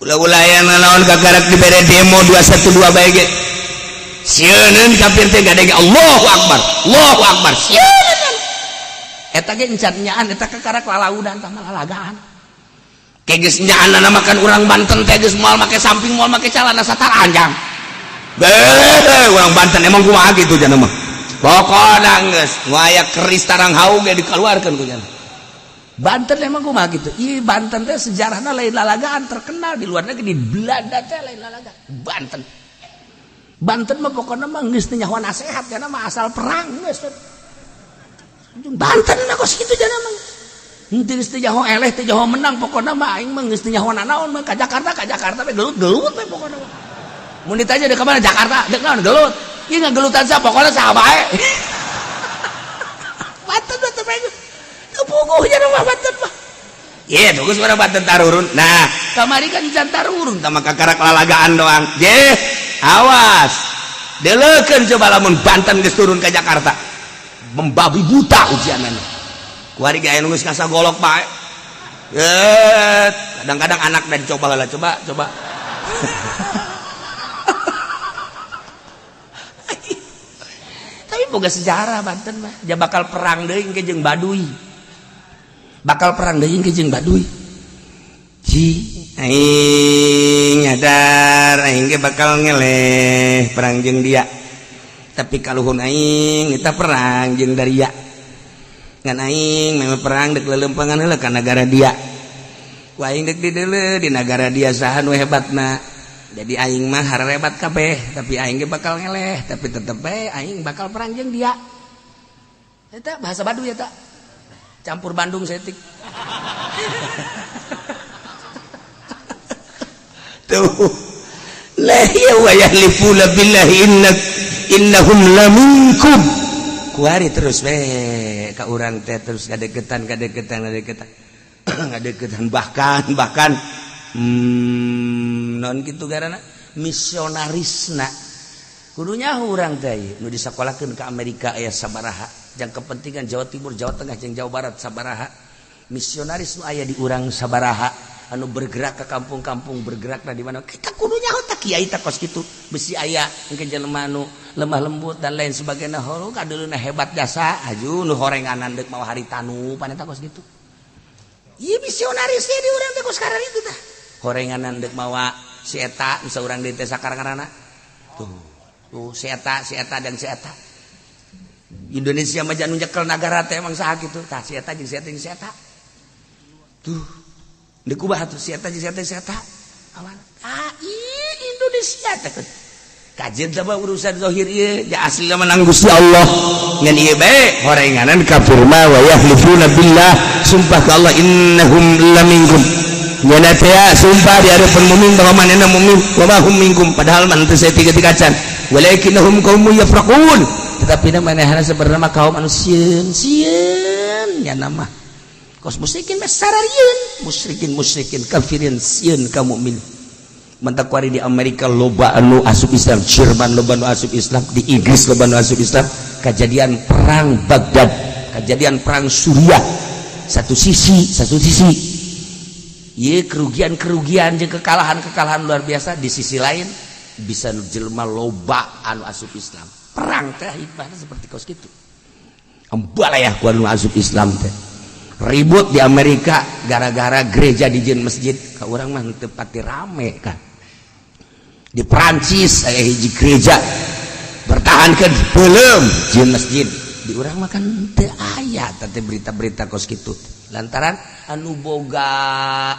Ulah-ulah aya nanaon kakarak dibere demo 212 bae ge. Sieun kafir teh gade Allahu akbar. Allahu akbar. Sieun. Eta ge encan nyaan eta kakarak lalaudan tah mah lalagaan. Ke geus nyaanna makan urang Banten teh geus moal make samping, moal make calana sataranjang. Beuh, urang Banten emang kumaha kitu cenah mah. Pokona geus nu aya keris tarang haug ge dikeluarkeun ku cenah. Banten emang kumaha gitu. Ih, Banten teh sejarahna lain lalagaan, terkenal di luar negeri, di Belanda teh lain lalagaan. Banten. Banten mah pokokna mah geus teu nyaho nasehat karena mah asal perang geus. Banten mah kos kitu jana mah. Henteu geus teu nyaho eleh, teu nyaho menang, pokokna mah aing mah geus teu nyaho nanaon mah ka Jakarta we gelut-gelut we pokokna mah. Mun ditanya deuk ka mana Jakarta, deuk naon gelut. Ieu ngagelutan sa pokokna saha bae. Banten mah teu puguh nya mah Banten mah. Iya, bagus mana Banten tarurun. Nah, kamari kan can tarurun tah mah kakarak lalagaan doang. Je, awas. Deleukeun coba lamun Banten geus turun ka Jakarta. Membabi buta ujianana. Kuari ge aya nu geus ngasagolok bae. Eh, kadang-kadang anak dan coba lah, coba, coba. Tapi boga sejarah Banten mah. Ja bakal perang deui engke jeung Baduy. Bakal perang deui engke jeung Baduy. Ji, aing nyadar aing ge bakal ngeleh perang jeung dia. Tapi kaluhun aing eta perang jeung daria. Ngan aing memang perang dek leuleumpangan heula ka nagara dia. Ku aing dek dideuleu di nagara dia saha nu hebatna. Jadi aing mah harebat kabeh, tapi aing ge bakal ngeleh, tapi tetep bae aing bakal perang jeung dia. Eta bahasa Baduy eta. Campur Bandung setik. Tuh. La ya wa yahlifuna billahi innahum laminkum. Kuari terus we ka urang teh terus kadeketan kadeketan kadeketan. Ngadeketan bahkan non gitu garana misionarisna kudunya urang teh nu disakolahkeun ka Amerika aya sabaraha jang kepentingan Jawa Timur, Jawa Tengah jeung Jawa Barat sabaraha misionaris nu aya di urang sabaraha anu bergerak ke kampung-kampung bergerakna di mana kita kudunya tah kiai tah kos kitu besi aya engke jelema anu lemah lembut dan lain sebagainya holu kadeuleuna hebat jasa aju nu horenganan deuk mawa haritanu paneta kos kitu. Ieu misionaris di urang teh kos kararitu itu tah horenganan dek mawa si eta bisa urang deui teh sakarang-karana tuh tuh si eta dan si eta Indonesia mah anu nyekel nagara teh emang saha kitu tah si eta jeung si eta jeung si eta tuh deuk kumaha tuh si eta jeung si eta si eta awan ah Indonesia teh kajian teh urusan zahir ieu ja aslina menang Gusti Allah ngan ieu bae horenganan kafir mah wa yahlifuna billah sumpah ka Allah innahum laminkum. Nyana teh sumpah di hadapan mukmin bahwa manehna mukmin wa ma hum minkum padahal man teu saeutik-eutik acan walakinnahum qaumun yafraqun tetapi manehna sebenarnya kaum anu sieun sieun nya mah kos musyrikin mah sararieun musyrikin musyrikin kafirin sieun ka mukmin. Mentak kuari di Amerika loba anu asup Islam, Jerman loba anu asup Islam, di Inggris loba anu asup Islam. Kejadian perang Baghdad, kejadian perang Suriah, satu sisi ye kerugian-kerugian jeung kekalahan-kekalahan luar biasa, di sisi lain bisa jelema loba anu asup Islam. Perang teh hikmahna seperti kos kitu. Embalayah ku anu asup Islam teh. Ribut di Amerika gara-gara gereja dijieun masjid, ka urang mah teu pati rame kan. Di Prancis aya hiji gereja bertahankeun beuleum jieun masjid. Di urang mah kan teu aya teh berita-berita kos kitu. Lantaran anu boga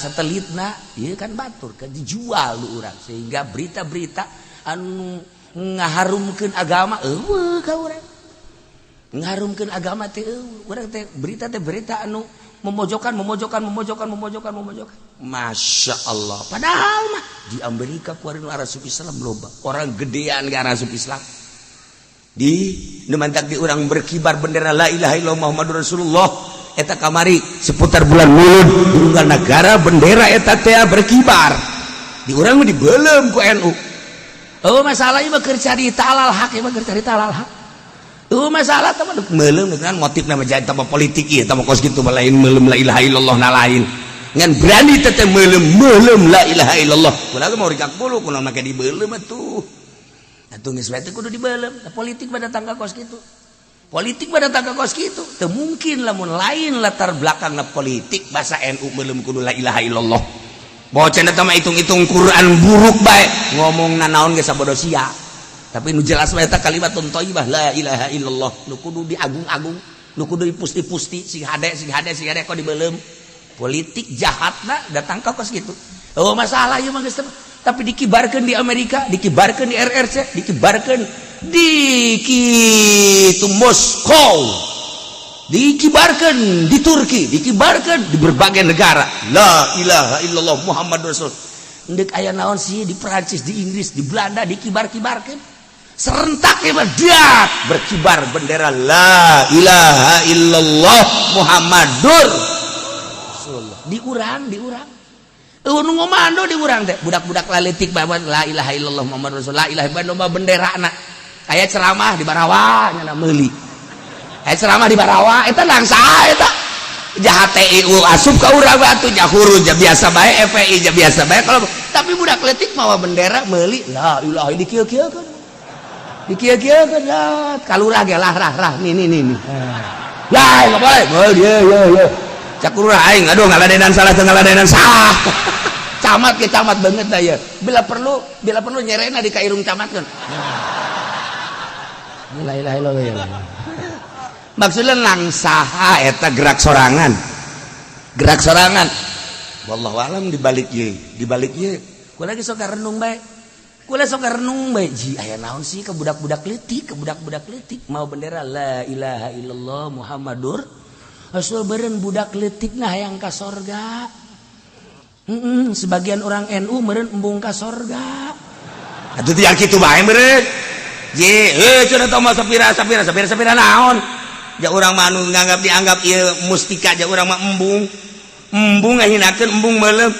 satelitna ieu kan batur kan dijual lu urang sehingga berita-berita anu ngaharumkeun agama eueuh ka urang. Ngaharumkeun agama teh eueuh urang teh berita anu memojokkan memojokkan memojokkan memojokkan memojokkan. Masya Allah. Padahal mah di Amerika kuari nu asup Islam loba. Orang gedean ge asup Islam. Di nu mantak di urang berkibar bendera la ilaha illallah Muhammadur Rasulullah. Eta kamari seputar bulan Mulud di unggal negara bendera eta teh berkibar. Di urang mah dibeuleum ku NU. Oh, masalah ieu mah keur carita alal hak, ieu mah keur carita alal hak. Oh, masalah teh mah meuleum dengan motif nama jadi tambah politik ieu, tambah kos kitu mah lain meuleum la ilaha illallah na lain. Ngan berani teh meuleum meuleum la ilaha illallah. Kunaon mau rikak bulu kunaon make dibeuleum atuh. Atuh geus bae teh kudu dibeuleum. Politik pada tangga kos kitu. Politik pada tangga kos kitu. Teu mungkin lamun lain latar belakangna politik bahasa NU meuleum kudu la ilaha illallah. Bocah eta mah hitung-hitung Quran buruk bae ngomong nanaon ge sabodo sia. Tapi nu jelas mah eta kalimatun thayyibah la ilaha illallah nu kudu diagung-agung, nu kudu dipusti-pusti sing hade sing hade sing hade kok dibeuleum. Politik jahatna datang ka kos kitu. Oh, masalah ieu mah geus, tapi dikibarkeun di Amerika, dikibarkeun di RRC, dikibarkeun di kitu Moskow, dikibarkan di Turki, dikibarkan di berbagai negara. La ilaha illallah Muhammad Rasul. Ndek aya naon sih di Perancis, di Inggris, di Belanda dikibar-kibarkan. Serentak ya dak berkibar bendera la ilaha illallah Muhammadur Rasulullah. Di urang, di urang. Eueuh nu ngomando di urang teh budak-budak laletik bae la ilaha illallah Muhammad Rasul, la ilaha illallah benderana. Aya ceramah di Barawa nya meuli. Aya ceramah di Barawa eta langsa eta. Jahat TIU asup ka urang atuh nyahuru ja biasa bae, FPI ja biasa bae kalau tapi budak letik mawa bendera meuli la ilaha dikieu-kieukeun. Dikieu-kieukeun ya kalurah ge lah rah rah nih nih nih nih. Ya enggak boleh. Boleh ya ya ya. Cak lurah aing aduh ngaladenan salah teu ngaladenan salah. Camat ke camat banget dah ya. Bila perlu nyerena di kairung camat kan. La ilaha illallah. Maksudnya langsaha eta gerak sorangan. Gerak sorangan. Wallahu alam dibalik ieu, dibalik ieu. Kula lagi sok renung bae. Kula sok renung bae. Ji aya naon sih ke budak-budak leutik, ke budak-budak leutik mau bendera la ilaha illallah Muhammadur Rasul beren budak leutik nah hayang ka sorga. Sebagian orang NU meureun embung ka sorga. Atuh tiang kitu bae meureun. Ye, eh cenah teh mah sapira sapira sapira sapira naon? Ja urang mah anu nganggap dianggap ieu mustika ja urang mah embung. Embung ngahinakeun embung meuleum.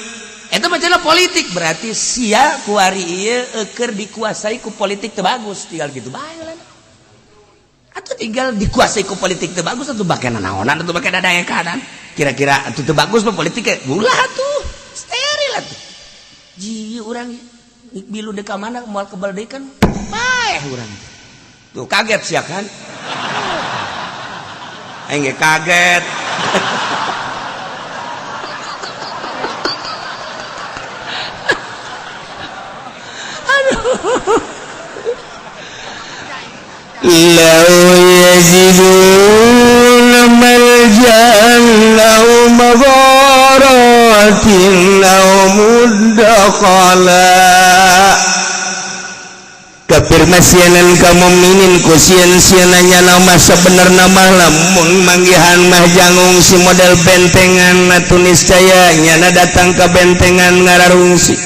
Eta mah cenah politik berarti sia kuari ieu eueur dikuasai ku politik teu bagus tinggal gitu bae lah. Atau tinggal dikuasai ku politik teu bagus atau bake nanaonan atau bake dadaekanan. Kira-kira atuh teu bagus mah politik ulah tuh. Steril atuh. Ji urang bilu dek ka mana moal kebal deui kan paeh urang. Tuh kaget sia kan? Aing ge kaget. Aduh. Lau yajiduna malja'an aw magharatin aw mudakhala. Kafir masianan ka mukminin ku sieun-sieunanya nama sebenarna mah lamun manggihan mah janggung si model bentengan atuh niscaya nyana datang ka bentengan ngararungsi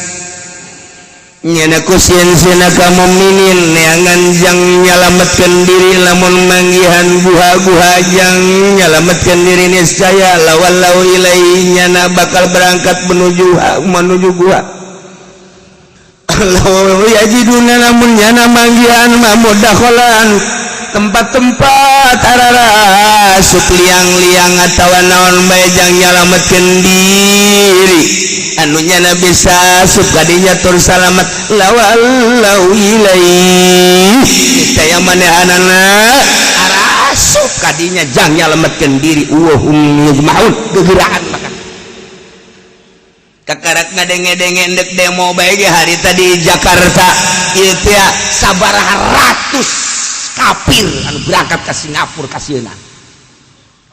nyana ku sieun-sieunna ka mukminin neangan jang nyalametkeun diri lamun manggihan guha-guha jang nyalametkeun diri niscaya lawallau ilaihi nyana bakal berangkat menuju menuju guha. Law yajiduna lamun nyana manggihan mah mudakhalan tempat-tempat ararasup liang-liang atawa naon bae jang nyalametkeun diri anu nyana bisa asup kadinya tur salamet lawallau ilaihi niscaya manehanana Arasup kadinya jang nyalametkeun diri wa hum yajmaun gegeraan maka kakarak ngadenge-denge endek demo bae ge hari tadi Jakarta ieu teh sabaraha ratus kafir anu berangkat ke Singapura kasieuna.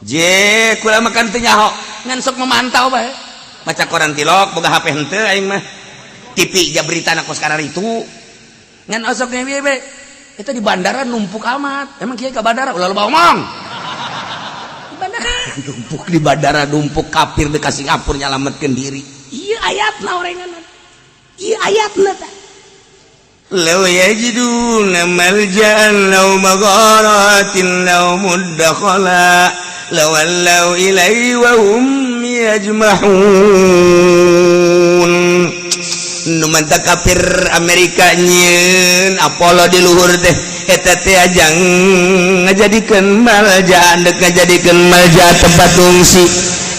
Je kula makan teu nyaho ngan sok memantau bae maca koran tilok boga HP henteu aing mah TV ja berita na kos itu ngan osok ge bae itu di bandara numpuk amat emang kieu ka bandara ulah loba omong di bandara numpuk di bandara numpuk kafir dekat Singapura nyalametkeun diri. Iya ayatna orengan iya ayatna tah. Law yajiduna malja'an law magharatin law muddakhala. lawallaw ilaihi wa hum yajmahun. Nu mantap kafir Amerika nyieun Apollo di luhur teh, eta teh ajang ngajadikeun malja, dek ngajadikeun malja, tempat ungsi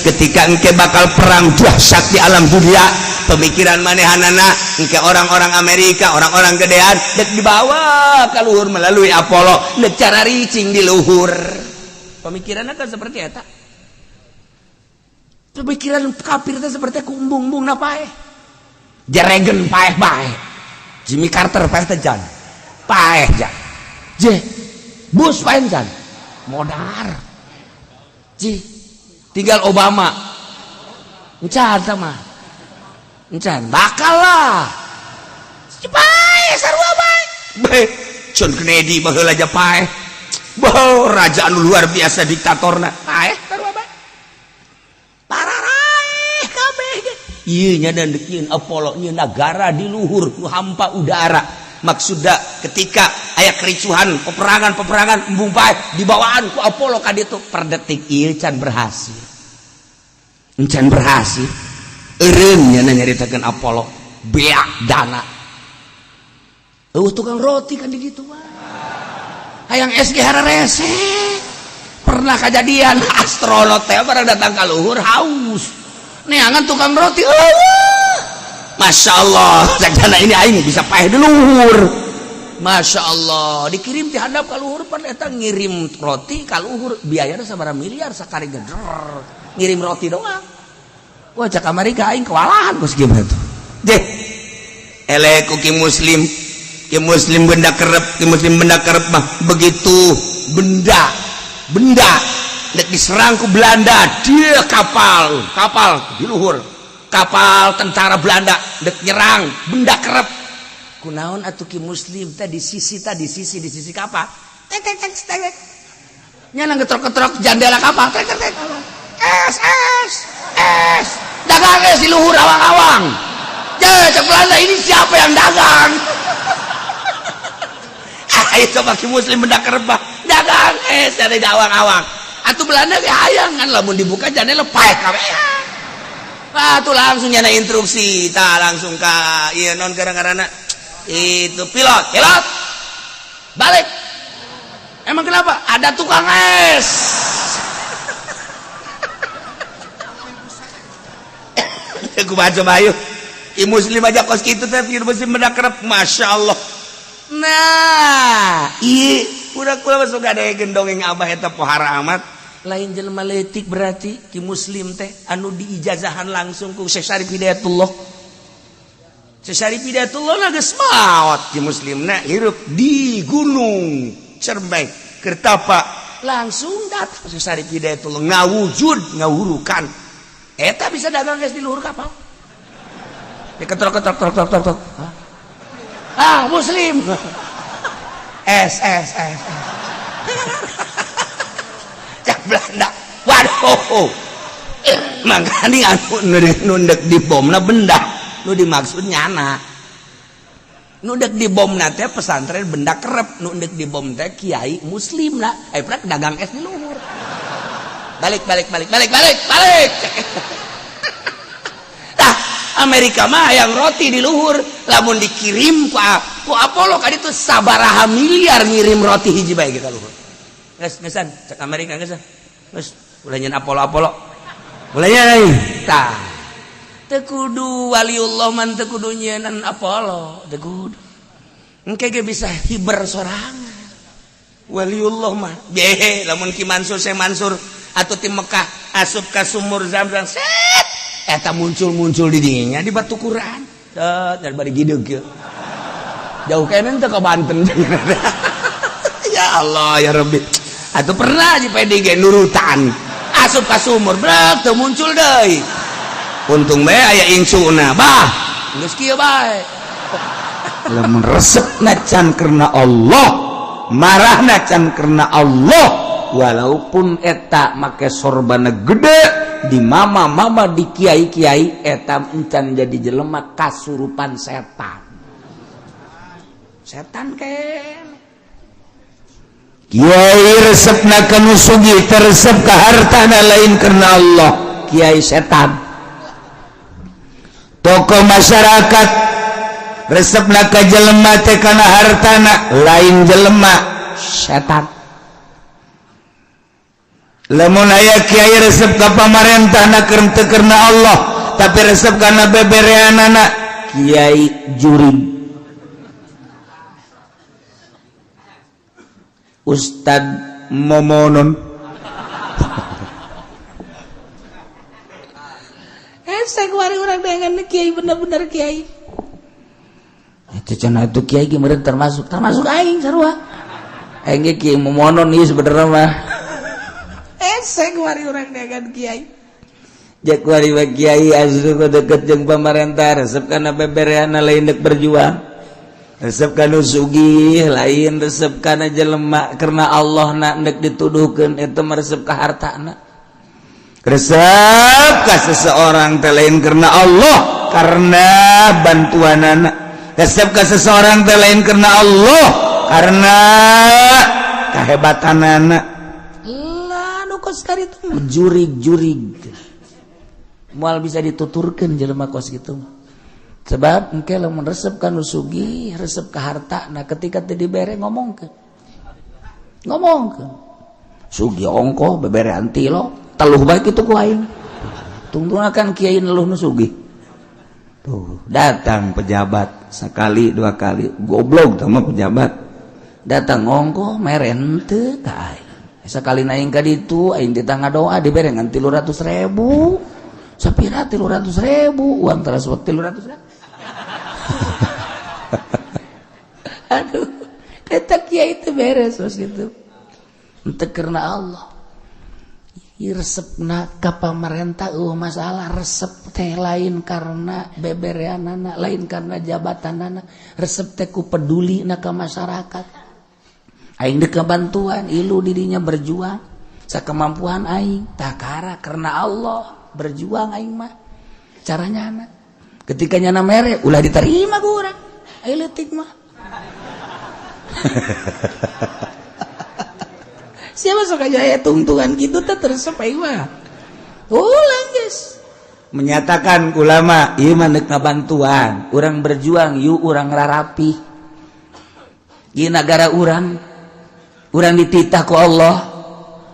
ketika engke bakal perang dahsyat di alam dunia. Pemikiran manehanana, engke orang-orang Amerika, orang-orang gedean dek dibawa ke luhur melalui Apollo, dek cara ricing di luhur. Pemikirannya kan seperti eta. Pemikiran kafir teh seperti kumbung-bung na paeh. Jeregen paeh bae, Jimmy Carter paeh teh jan paeh, jan je Bush paeh, jan modar ji, tinggal Obama encan sama encan bakal lah paeh, sarua bae. Bae John Kennedy baheula aja paeh. Bah, raja anu luar biasa diktatorna paeh, sarua bae, pararaeh kabeh ge. Ieu nya dan dek Apollo nyeun negara di luhur nu hampa udara. Maksudna ketika aya kericuhan, peperangan-peperangan, embung paeh dibawaan ku Apollo ka ditu. Per detik ieu can berhasil, can berhasil. Eureun nya nyaritakeun Apollo beak dana. Eueuh tukang roti kan di ditu mah. Hayang SG hararese. Pernah kejadian astronot teh barang datang ka luhur haus. Neangan tukang roti. Eueuh. Masya Allah, cak ini aing bisa paeh di luhur. Masya Allah, dikirim ti handap ka luhur pan eta ngirim roti ka luhur biayana sabaraha miliar sakali geder. Ngirim roti doang. Wah, cak Amerika, aing kewalahan kos gimana tuh. Deh. Eleh ku ki muslim, ki muslim benda kerep, ki muslim benda kerep mah begitu benda benda dek diserang ku Belanda, dia kapal kapal di luhur, kapal tentara Belanda dek nyerang benda kerep. Kunaon atuh ki muslim teh di sisi tadi, sisi di sisi kapal tek tek tek tek, nyana ngetrok-ketrok jendela kapal, tek tek tek, es es es, dagang es di luhur awang-awang. Ya, cek Belanda, ini siapa yang dagang? Ayo coba ki muslim benda kerep dagang es dari awang-awang. Atuh Belanda ge hayang kan, lamun dibuka jendela paeh kabeh. Ah, tuh langsung nyana instruksi, ta langsung ka ieu non gara-garana itu pilot, pilot balik. Emang kenapa? Ada tukang es. Aku baca bayu. I muslim aja kos kitu teh, muslim benda kerep, masya Allah. Nah, iya, udah kula masuk ada dongeng abah eta pohara amat. Lain jelema leutik berarti ki muslim teh anu diijazahan langsung ku Syekh Syarif Hidayatullah. Syekh Syarif Hidayatullah na geus maot, ki muslimna hirup di Gunung Cermai Kertapa, langsung datang Syekh Syarif Hidayatullah ngawujud ngawurukan eta bisa dagang geus di luhur kapal. Diketrok ketrok trok trok trok trok. Ah, muslim. S S S. Cak Belanda. Waduh. Makanya anu nu dek dibomna benda, nu dimaksud nyana. Nu dek dibomna teh pesantren benda kerep, nu dek dibom teh kiai muslim lah. Eh, prak dagang es di luhur. Balik balik balik balik balik balik. Tah, Amerika mah yang roti di luhur, lamun dikirim ku Apollo ka ditu sabaraha miliar ngirim roti hiji bae ka luhur. Geus geussan cek Amerika, geus. Geus ulah nyeun Apollo Apollo. Ulah nyeun. Tah. Teu kudu waliullah man teu kudu nyieun Apollo, teu kudu. Engke ge bisa hiber sorangan. Waliullah mah behe lamun Ki Mansur, Syekh Mansur atau ti Mekah asup ka sumur Zamzam, set eta muncul-muncul di dinya di batu Quran. Set dari bari gideug kieu. Jauh kene teh ka Banten. Ya Allah ya Rabbi. Atau pernah di PDG nurutan asup ka sumur, brek teu muncul deui. Untung bae aya incuna, bah geus kieu bae. Lamun resep nacan karena Allah, marah nacan karena Allah, walaupun eta make sorbana gede di mama-mama, di kiai-kiai, eta encan jadi jelema kasurupan setan. Setan ken. Kiai resepna ka nu sugih, teresep ka hartana, lain karena Allah, kiai setan. Tokoh masyarakat resepna ka jelema teh kana hartana, lain jelema, setan. Lamun aya kiai resep ka pamarentah na teu karena Allah, tapi resep kana bebereanana, kiai jurig, Ustad Momonon. Saya kemarin orang dengan kiai, bener-bener kiai itu cenah, itu kiai gimana, termasuk termasuk aing sarua, aing ge kiai Momonon ieu sebenarnya mah. Saya kemarin orang dengan kiai. Jak kuari mah kiai asli deket jeung pamarentah, resep kana bebereana, lain dek berjuang. Resep kana sugih, lain resep kana jelema karena Allah na ndek dituduhkeun, itu mah resep ka hartana. Resep ka seseorang teh lain karena Allah, karena bantuanana. Resep ka seseorang teh lain karena Allah, karena kehebatanana. Lah, nu kos itu jurig-jurig moal bisa dituturkeun jelema kos gitu, sebab engke lamun resep ka nu sugih, resep ka harta, nah ketika teu dibere ngomongkeun, ngomongkeun sugih ongko beberean tilo teluh bae kitu ku aing. Tungtung akan kiai neluh nu sugih tuh. Datang pejabat sekali dua kali, goblok sama pejabat. Datang ongko mere henteu ka aing. Sekali naik ka ditu aing di tangga doa dibere ngan 300.000. Sapira 300.000? Uang transfer 300.000. Aduh, eta kiai itu beres terus gitu untuk karena Allah. Resepna ka pamarentah masalah, resep teh lain karena bebereanana, lain karena jabatanana, resep teh ku peduli na ka masyarakat. Aing dek bantuan ilu dirinya berjuang sakemampuan aing takara karena Allah berjuang aing mah caranya anak. Ketika nyana mere ulah diterima ku urang, aing leutik mah. Siapa sok aja ya tungtungan gitu teh terus aing mah ulang guys. Menyatakan ulama ieu mah deuk ngabantuan urang berjuang, yuk urang rarapi di negara urang, urang dititah ku Allah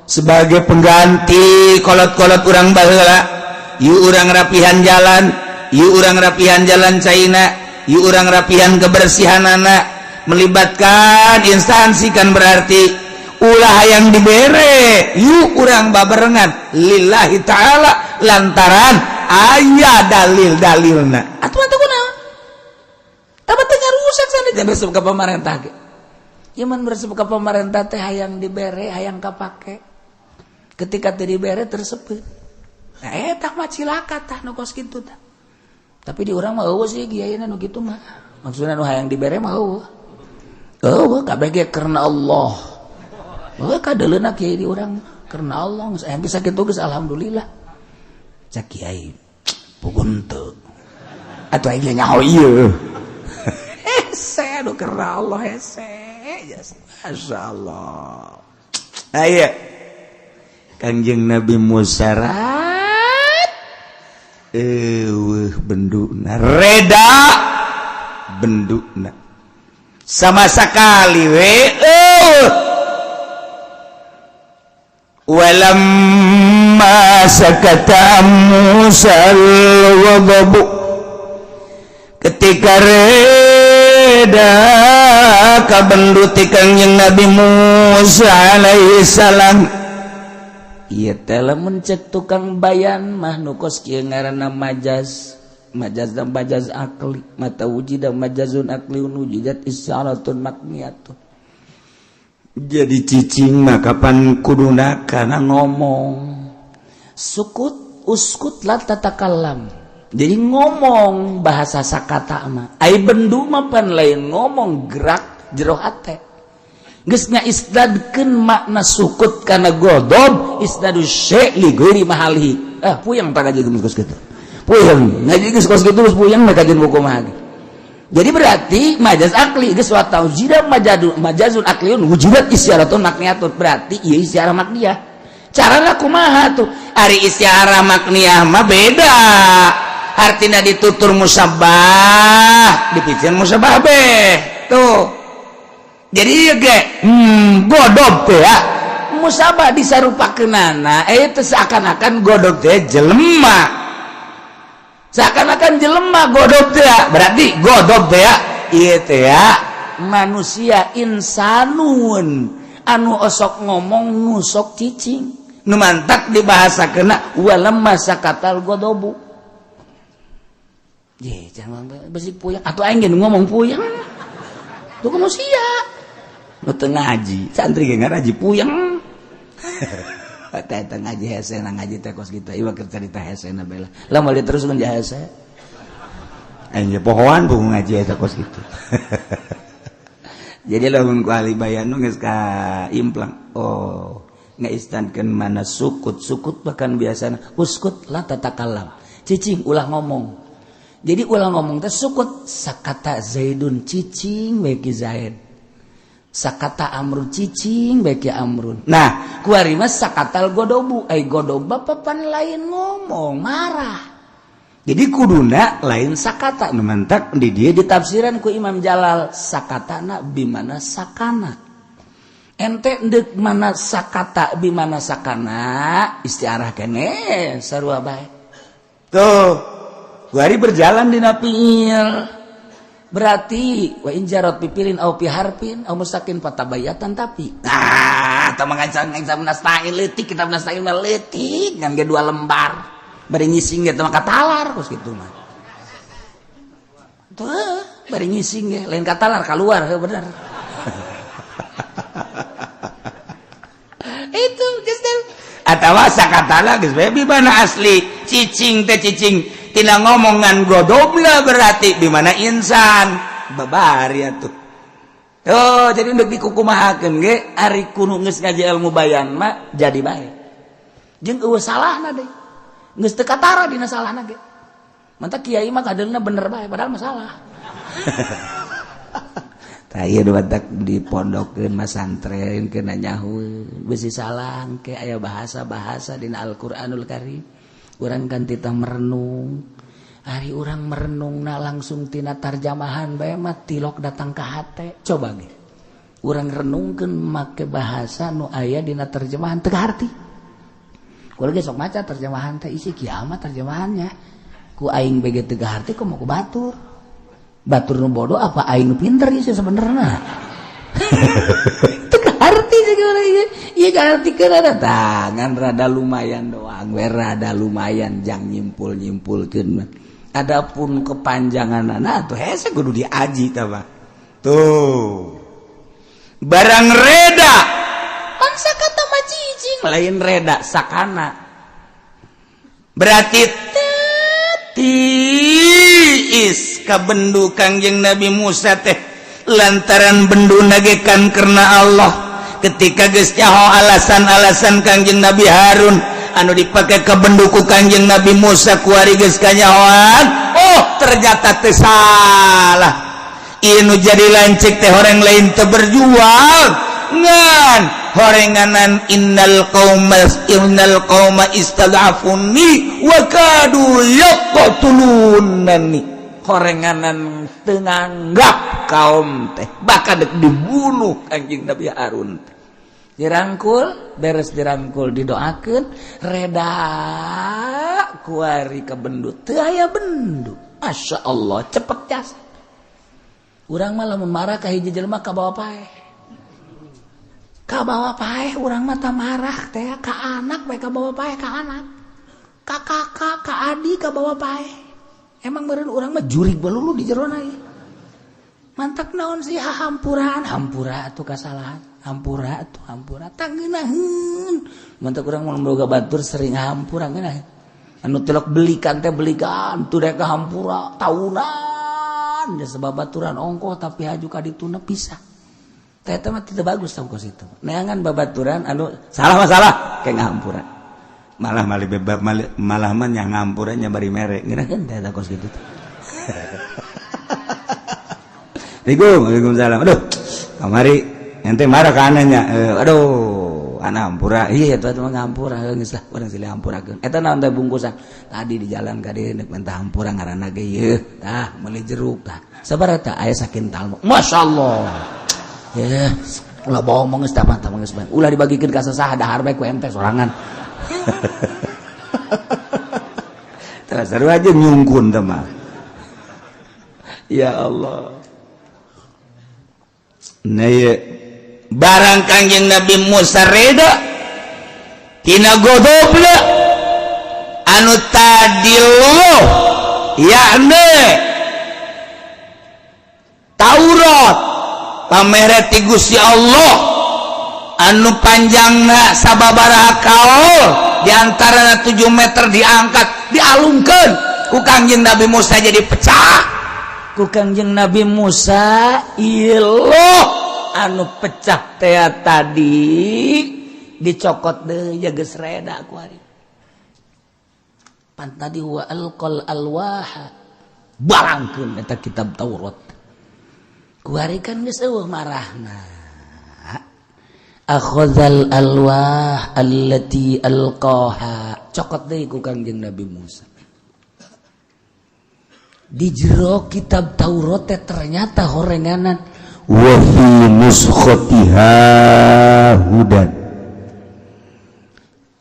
sebagai pengganti kolot-kolot urang baheula. Yuk urang rapihan jalan, yuk urang rapihan jalan China, yuk urang rapihan kebersihan anak melibatkan instansi kan, berarti ulah yang dibere, yuk urang babarengan lillahi ta'ala lantaran aya dalil-dalilna. Atuh atuh kunaon? Tapi teu ngarusak sana jangan resep ka pamarentah ge. Ieu mah resep ka pamarentah teh hayang dibere, hayang kapake. Ketika teu dibere tersepeuh. Nah eta mah cilaka tah nu kos kitu tah. Tapi di urang mah eueuh sih kiaina nu kitu mah. Maksudna nu hayang dibere mah eueuh. Eueuh kabeh ge karena Allah. Eueuh kadeuleuna kiai di urang karena Allah geus aya bisa kitu geus alhamdulillah. Cak kiai pugun teu. Atuh aing nyaho ieu. Hese aduh karena Allah hese. Masya Allah. Aya Kangjeng Nabi Musa rat eueuh benduna, reda benduna sama sekali we eueuh. Walamma sakata Musa al-ghadabu, ketika reda kabendu ti Kangjeng Nabi Musa alaihi salam. Ieu teh lamun cek tukang bayan mah nu kos kieu ngaranna majaz, majaz dan majaz akli, mata wujida majazun akli wujidat isyaratun makniyatun. Jadi cicing mah kapan kuduna kana ngomong sukut uskut la tatakallam. Jadi ngomong bahasa sakata mah ai bendu mah pan lain ngomong, gerak jero hate geus ngaisnadkeun makna sukut kana godob, isnadu syai' li ghairi mahalihi. Ah, puyeng tak ngaji geus kitu, puyeng ngaji geus kos kitu, geus puyeng mah kajian buku mah. Jadi berarti majaz akli geus wa taujida majadu majazun akliun wujudat isyaratun makniyatun, berarti ieu isyarah makniyah. Carana kumaha tuh? Ari istiarah makniyah mah beda, artinya ditutur musabbah, dipicen musabbah beh tuh. Jadi ieu ge godob teh ya Musabah disarupakeunana eh teh seakan-akan godob teh jelema, seakan-akan jelema godob teh ya. Berarti godob teh ya ieu teh ya manusia, insanun anu osok ngomong, nusok cicing. Nu mantak dibahasakeuna walamma sakatal godobu. Ye, jangan besi puyeng atau aing ge ngomong puyeng. Tuh kamu sia. Nu teu ngaji, santri ge ngaji puyeng. Teh teh ngaji hese, na ngaji teh kos kitu. Ieu keur carita hese na bela. Lah, moal diteruskeun ja hese. Aing ge pohoan bu ngaji eta kos kitu. Jadi lamun ku ahli bayan nu geus ka implang. Oh, ngaistankeun mana sukut, sukut bahkan biasana uskut la tatakalam. Cicing, ulah ngomong. Jadi ulah ngomong teh sukut. Sakata Zaidun, cicing bae ki Zaid. Sakata Amrun, cicing bae ki Amrun. Nah, kuari mah sakatal godobu, ai godob papan lain ngomong, marah. Jadi kuduna lain sakata, nu mantak di dieu ditafsiran ku Imam Jalal sakatana bimana sakana. Ente ndek mana sakata bimana sakana, istiarah kene sarua bae. Tuh. Kuari berjalan dina fiil. Berarti wa in jarot bi fi'lin au fi harfin au musakin fatabayatan, tapi Nah, tah mengancam-ngancam nasta'in leutik, kitab nasta'in mah leutik ngan ge dua lembar. Bari ngising ge teh mah katalar kos kitu mah. Tuh, bari ngising ge lain katalar, keluar heuh bener. Itu geus teh. Atawa sakatala geus bae bimana asli cicing teh cicing tina ngomongan, godobna berarti di mana insan babari atuh. Oh, jadi ndek dikukumahakeun ge ari kuno geus ngaji ilmu bayan mah jadi bae. Jeung eueuh salahna deui. Geus teu katara dina salahna ge. Mantak kiai mah kadeungna bener bae, padahal mah salah. Tah, ieu nu matak dipondokkeun masantren kena nyahueun besi salah ke aya bahasa-bahasa dina Al-Qur'anul Karim. Urang kan tita merenung. Ari urang merenung na langsung tina tarjamahan bae mah tilok datang ka hate. Coba ge. Urang renungkeun make bahasa nu aya dina terjemahan teu kaharti. Kula ge sok maca terjemahan teh isi kiamat terjemahannya. Ku aing bege teu kaharti, komo ku batur. Batur nu bodoh apa aing nu pinter sih sebenarnya. Teu kaharti sih gimana ieu. Ieu kahartikeun ada tangan rada lumayan doang we, rada lumayan jang nyimpul-nyimpulkeun mah. Adapun kepanjanganana atuh hese kudu diaji tah mah. Tuh. Barang reda pan sakata mah cicing, lain reda sakana. Berarti tiis kabendu Kangjeng Nabi Musa teh lantaran bendu nagekan karena Allah. Ketika geus nyaho alasan-alasan Kangjeng Nabi Harun anu dipakai ke benduku Kangjeng Nabi Musa, kuari geus kanyahoan, oh ternyata teh salah. Ieu nu jadi lancik teh orang lain teu berjuang ngan horenganan innal qauma istad'afuni wa kadu yaqtulunani. Horenganan teu nganggap kaum teh bakal dek dibunuh Kangjeng Nabi Harun teh. Dirangkul, beres dirangkul didoakeun reda, kuari ke bendu teu aya bendu. Masya Allah, cepet jasa. Urang mah lamun marah ka hiji jelema kabawa paeh, kabawa paeh. Urang mah tah marah teh ka anak bae kabawa paeh, ka anak, ka kakak, ka adik kabawa paeh. Emang meureun urang mah jurig balulu di jerona ieu. Mantak naon sih, hampuraan, hampura atuh kasalahan, hampura atuh, hampura tangeunaheun. Mantak urang mun boga batur sering hampura ngeunaheun. Anu tilok belikan teh belikan tuh rek hampura tahunan ya, sebab baturan ongkoh tapi haju ka dituna pisah. Teh mah tidak bagus tau kos itu. Neangan babaturan anu salah masalah kayak ngahampura malah malah bebab malah malah mah nya ngahampura nya bari mere ngeunaheun teh kos gitu. Assalamualaikum. Waalaikumsalam. Aduh, kamari ente marah ka ananya. Aduh, ana hampura. Iya, eta mah ngampura, geus lah, urang silih hampurakeun. Eta naon teh bungkusan? Tadi di jalan ka dieu rek minta hampura ngaranna ge ieu. Tah, meuli jeruk tah. Sabaraha tah? Aya sakintal. Masyaallah. Ya, ulah bohong geus tah mah geus. Ulah dibagikeun ka sasaha, dahar bae ku ente sorangan. Tah sarua aja nyungkun teh mah. Ya Allah. Nah, ieu barang Kangjeng Nabi Musa reda tina godobna anu tadi loh, yakni Taurat pamere ti Gusti Allah anu panjangna sababaraha kaol, diantara 7 meter, diangkat, dialungkeun ku Kangjeng Nabi Musa jadi pecah. Ku Kangjeng Nabi Musa ieu anu pecah teh tadi dicokot deui, ya geus reda ku ari. Pan tadi wa alqal alwaha, balangkeun eta kitab Taurat ku ari, kan geus eueuh marahna. Akhadzal alwah allati alqaha, cokot deui ku Kangjeng Nabi Musa. Di jero kitab Taurat teh ternyata horenganan. Wa fi nuskhatiha hudan,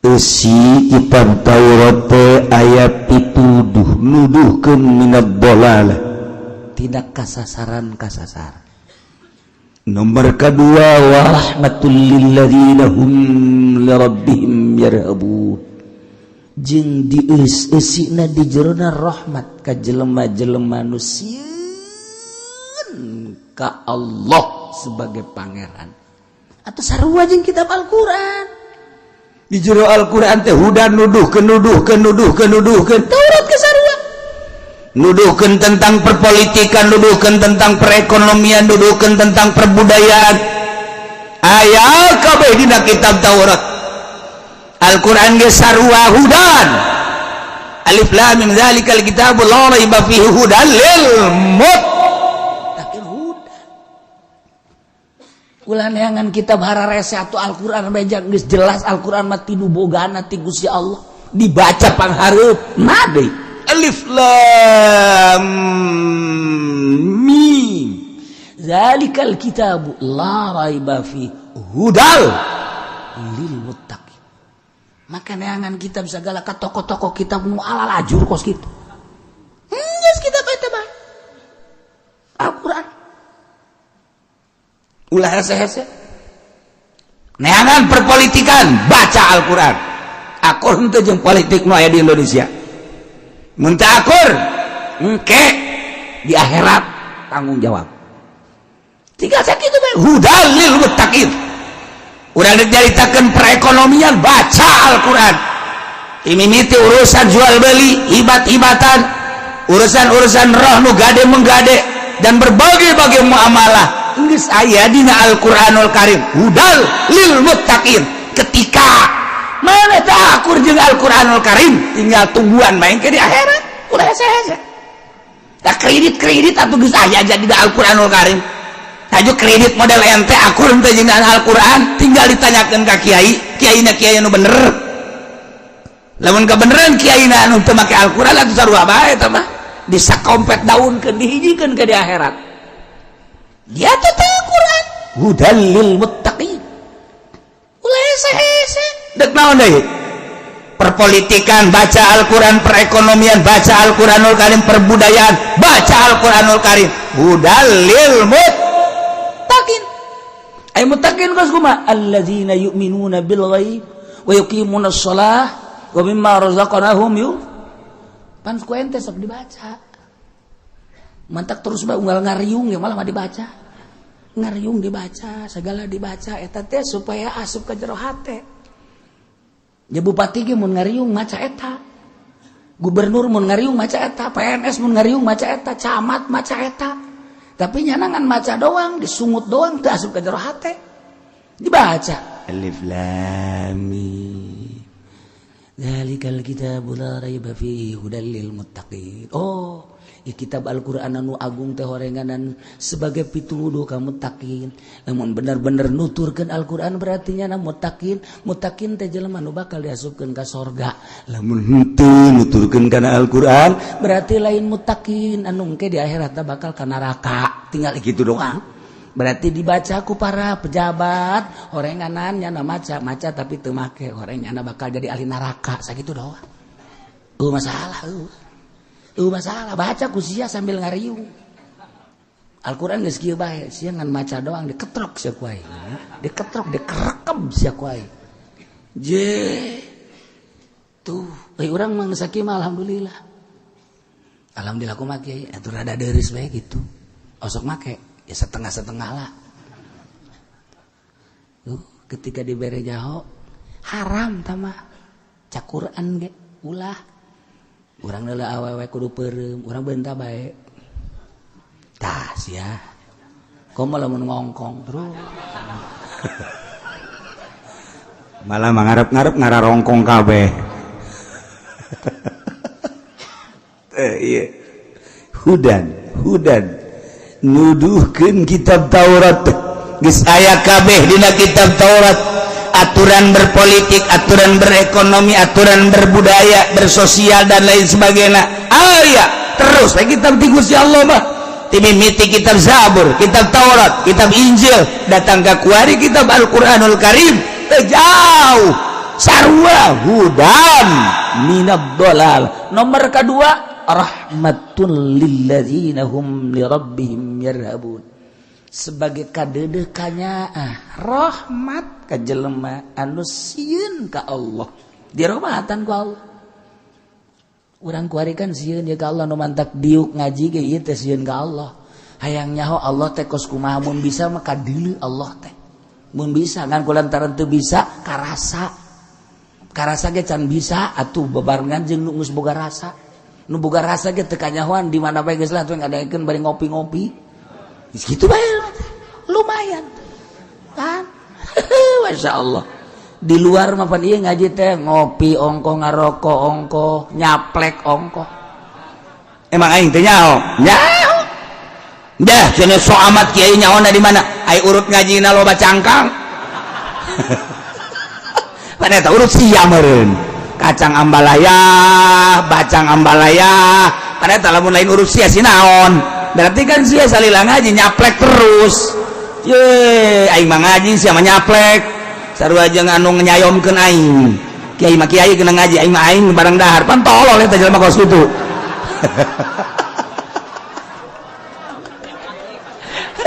eusi kitab Taurat teh aya pituduh, nuduhkeun minad dhalalah, tidak kasasaran kasasar. Nomor kedua, wa rahmatul lil ladzina hum li rabbihim yarhabun. Jeung dieus-eusina di jerona rahmat ka jelema-jelema nu sieun ka Allah sebagai pangeran, atau sarua jeung kitab Al-Qur'an. Di jero Al-Qur'an teh hudan, nuduhkeun, nuduhkeun, nuduhkeun, nuduhkeun. Taurat ge sarua. Nuduhkeun tentang perpolitikan, nuduhkeun tentang perekonomian, nuduhkeun tentang perbudayaan, aya kabeh dina kitab Taurat. Al-Qur'an ge sarua, hudan. Alif lam mim dzalikal kitabul la raiba fihi hudan lil muttaqin. Hudan, ulah neangan kitab hararese atau Al-Qur'an beja, geus jelas Al-Qur'an mah ti nu bogana ti Gusti Allah, dibaca panghareup deui. Alif lam mim Zalikal kitabu la raiba fi hudal lil muttaqin. Maka neangan kitab segala ka toko-toko kitab nu ala lajur kos kitu. Geus kitab eta mah Al-Qur'an. Ulah hese-hese neangan perpolitikan, baca Al-Qur'an. Akur henteu jeung politik nu aya di Indonesia? Mun teu akur, engke di akhirat tanggung jawab. Tinggal sakitu bae, hudal lil muttaqin. Urang dicaritakeun perekonomian, baca Al-Qur'an. Imimiti urusan jual beli, ibat-ibatan, urusan-urusan roh nu gade menggade dan berbagai-bagai muamalah geus aya dina Al-Qur'anul Karim, hudal lil muttaqin. Ketika mana tak akur jeung Al-Qur'anul Karim, tinggal tungguan main ke di akhirat. Ulah hese-hese. Tak kredit-kredit atuh geus aya jadi di Al-Qur'anul Karim. Taju kredit model ente akur henteu jeung Al-Qur'an, tinggal ditanyakeun ka kiai, kiaina kiai anu bener. Lamun kebeneran kiai anu teu make Al-Qur'an atuh sarua bae eta mah. Disakompet daunkeun, dihijikeun ke di akhirat. Dia tuh teu Quran hudal lil muttaqin. Ulah hese-hese. Dek naon deui? Perpolitikan baca Al-Qur'an, perekonomian baca Al-Qur'anul Karim, perbudayaan baca Al-Qur'anul Karim, hudal lil muttaqin. Ay muttaqin geus kumaha? Alladzina yu'minuna bil ghaib wa yuqimuna shalah wa mimma razaqnahum yu pan ku ente sok dibaca. Mantak terus bae unggal ngariung ya malah mah dibaca. Ngariung dibaca, segala dibaca, eta teh supaya asup ka jero hate. Ya bupati ge mun ngariung maca eta. Gubernur mun ngariung maca eta, PNS mun ngariung maca eta, camat maca eta. Tapi nyanangan maca doang, disungut doang teu asup ka jero hate. Dibaca. Alif lam mim Dzalikal kitabu la raiba fihi hudal lil muttaqin. Oh, Ya kitab Al-Qur'an anu agung teh horenganan sebagai pituduh ka muttaqin. Lamun bener-bener nuturkeun Al-Qur'an berarti nyana muttaqin, muttaqin teh jelema nu bakal diasupkeun ka sorga. Lamun henteu nuturkeun kana Al-Qur'an berarti lain muttaqin anu engke di akhirat bakal ka neraka. Tinggal gitu doang. Berarti dibaca ku para pejabat horenganan nyana maca-maca tapi teu make, horeng nyana bakal jadi ahli neraka sakitu doang. Masalah masalah baca ku sia sambil ngariung. Al-Qur'an geus kieu bae, sia ngan maca doang diketrok sia ku aing. Diketrok dikerekeb sia ku aing. Je tuh euy urang mah geus sakieu mah alhamdulillah. Alhamdulillah kumaha kiai atuh rada deureus bae kitu. Osok make ya setengah-setengah lah. Tuh ketika dibere jaho haram tamah cak Quran ge ulah. Urang leula awewe kudu peureum, urang beunta bae. Tah sia. Komo lamun ngongkong terus. Malah mangarep-ngarep ngararongkong kabeh. Iya. Hudan, hudan. Nuduhkeun kitab Taurat geus aya kabeh dina kitab Taurat, aturan berpolitik, aturan berekonomi, aturan berbudaya, bersosial dan lain sebagainya. Aya terus lagi kitab ti Gusti Allah mah. Timimiti kitab Zabur, kitab Taurat, kitab Injil, datang ka kuari kitab Al-Qur'anul Karim teu jauh sarua hudan minad dolal. Nomor kedua rahmatul lilladzina hum li rabbihim yarhabun. Sebagai kadeudeuh kanyaah rahmat ka jelema anu sieun ka Allah, dirahmatan ku Allah. Urang kuari kan sieun ye ka Allah, nu mantak diuk ngaji ge ieu teh sieun ka Allah. Hayang nyaho Allah teh kos kumaha, mun bisa mah kadeuleu Allah teh. Mun bisa ngan kulantaran teu bisa karasa. Karasa ge can bisa atuh bebarengan jeung nu geus boga rasa. Nu boga rasa ge teu kanyahoan di mana bae geus lah tuh ngadaekeun bari ngopi-ngopi. Gitu bae lumayan. Kan? Masya Allah. Di luar mah pan ieu ngaji teh ngopi ongko, ngarokok ongko, nyaplek ongko. Emang aing teh nyaho? Nyaho. Dah cenah sok amat kiai nyaho di mana? Ai urut ngajina loba cangkang. Pan eta urut sia meureun. Kacang ambalaya, bacang ambalaya, pan eta lamun lain urut sia si naon. Berarti kan sia salila ngaji nyaplek terus. Ye, aing mah ngaji sia mah nyaplek. Sarua jeung anu nyayomkeun aing. Kiai mah kiai kena ngaji, aing mah aing barang dahar. Pan tolol eta jelema kos kitu.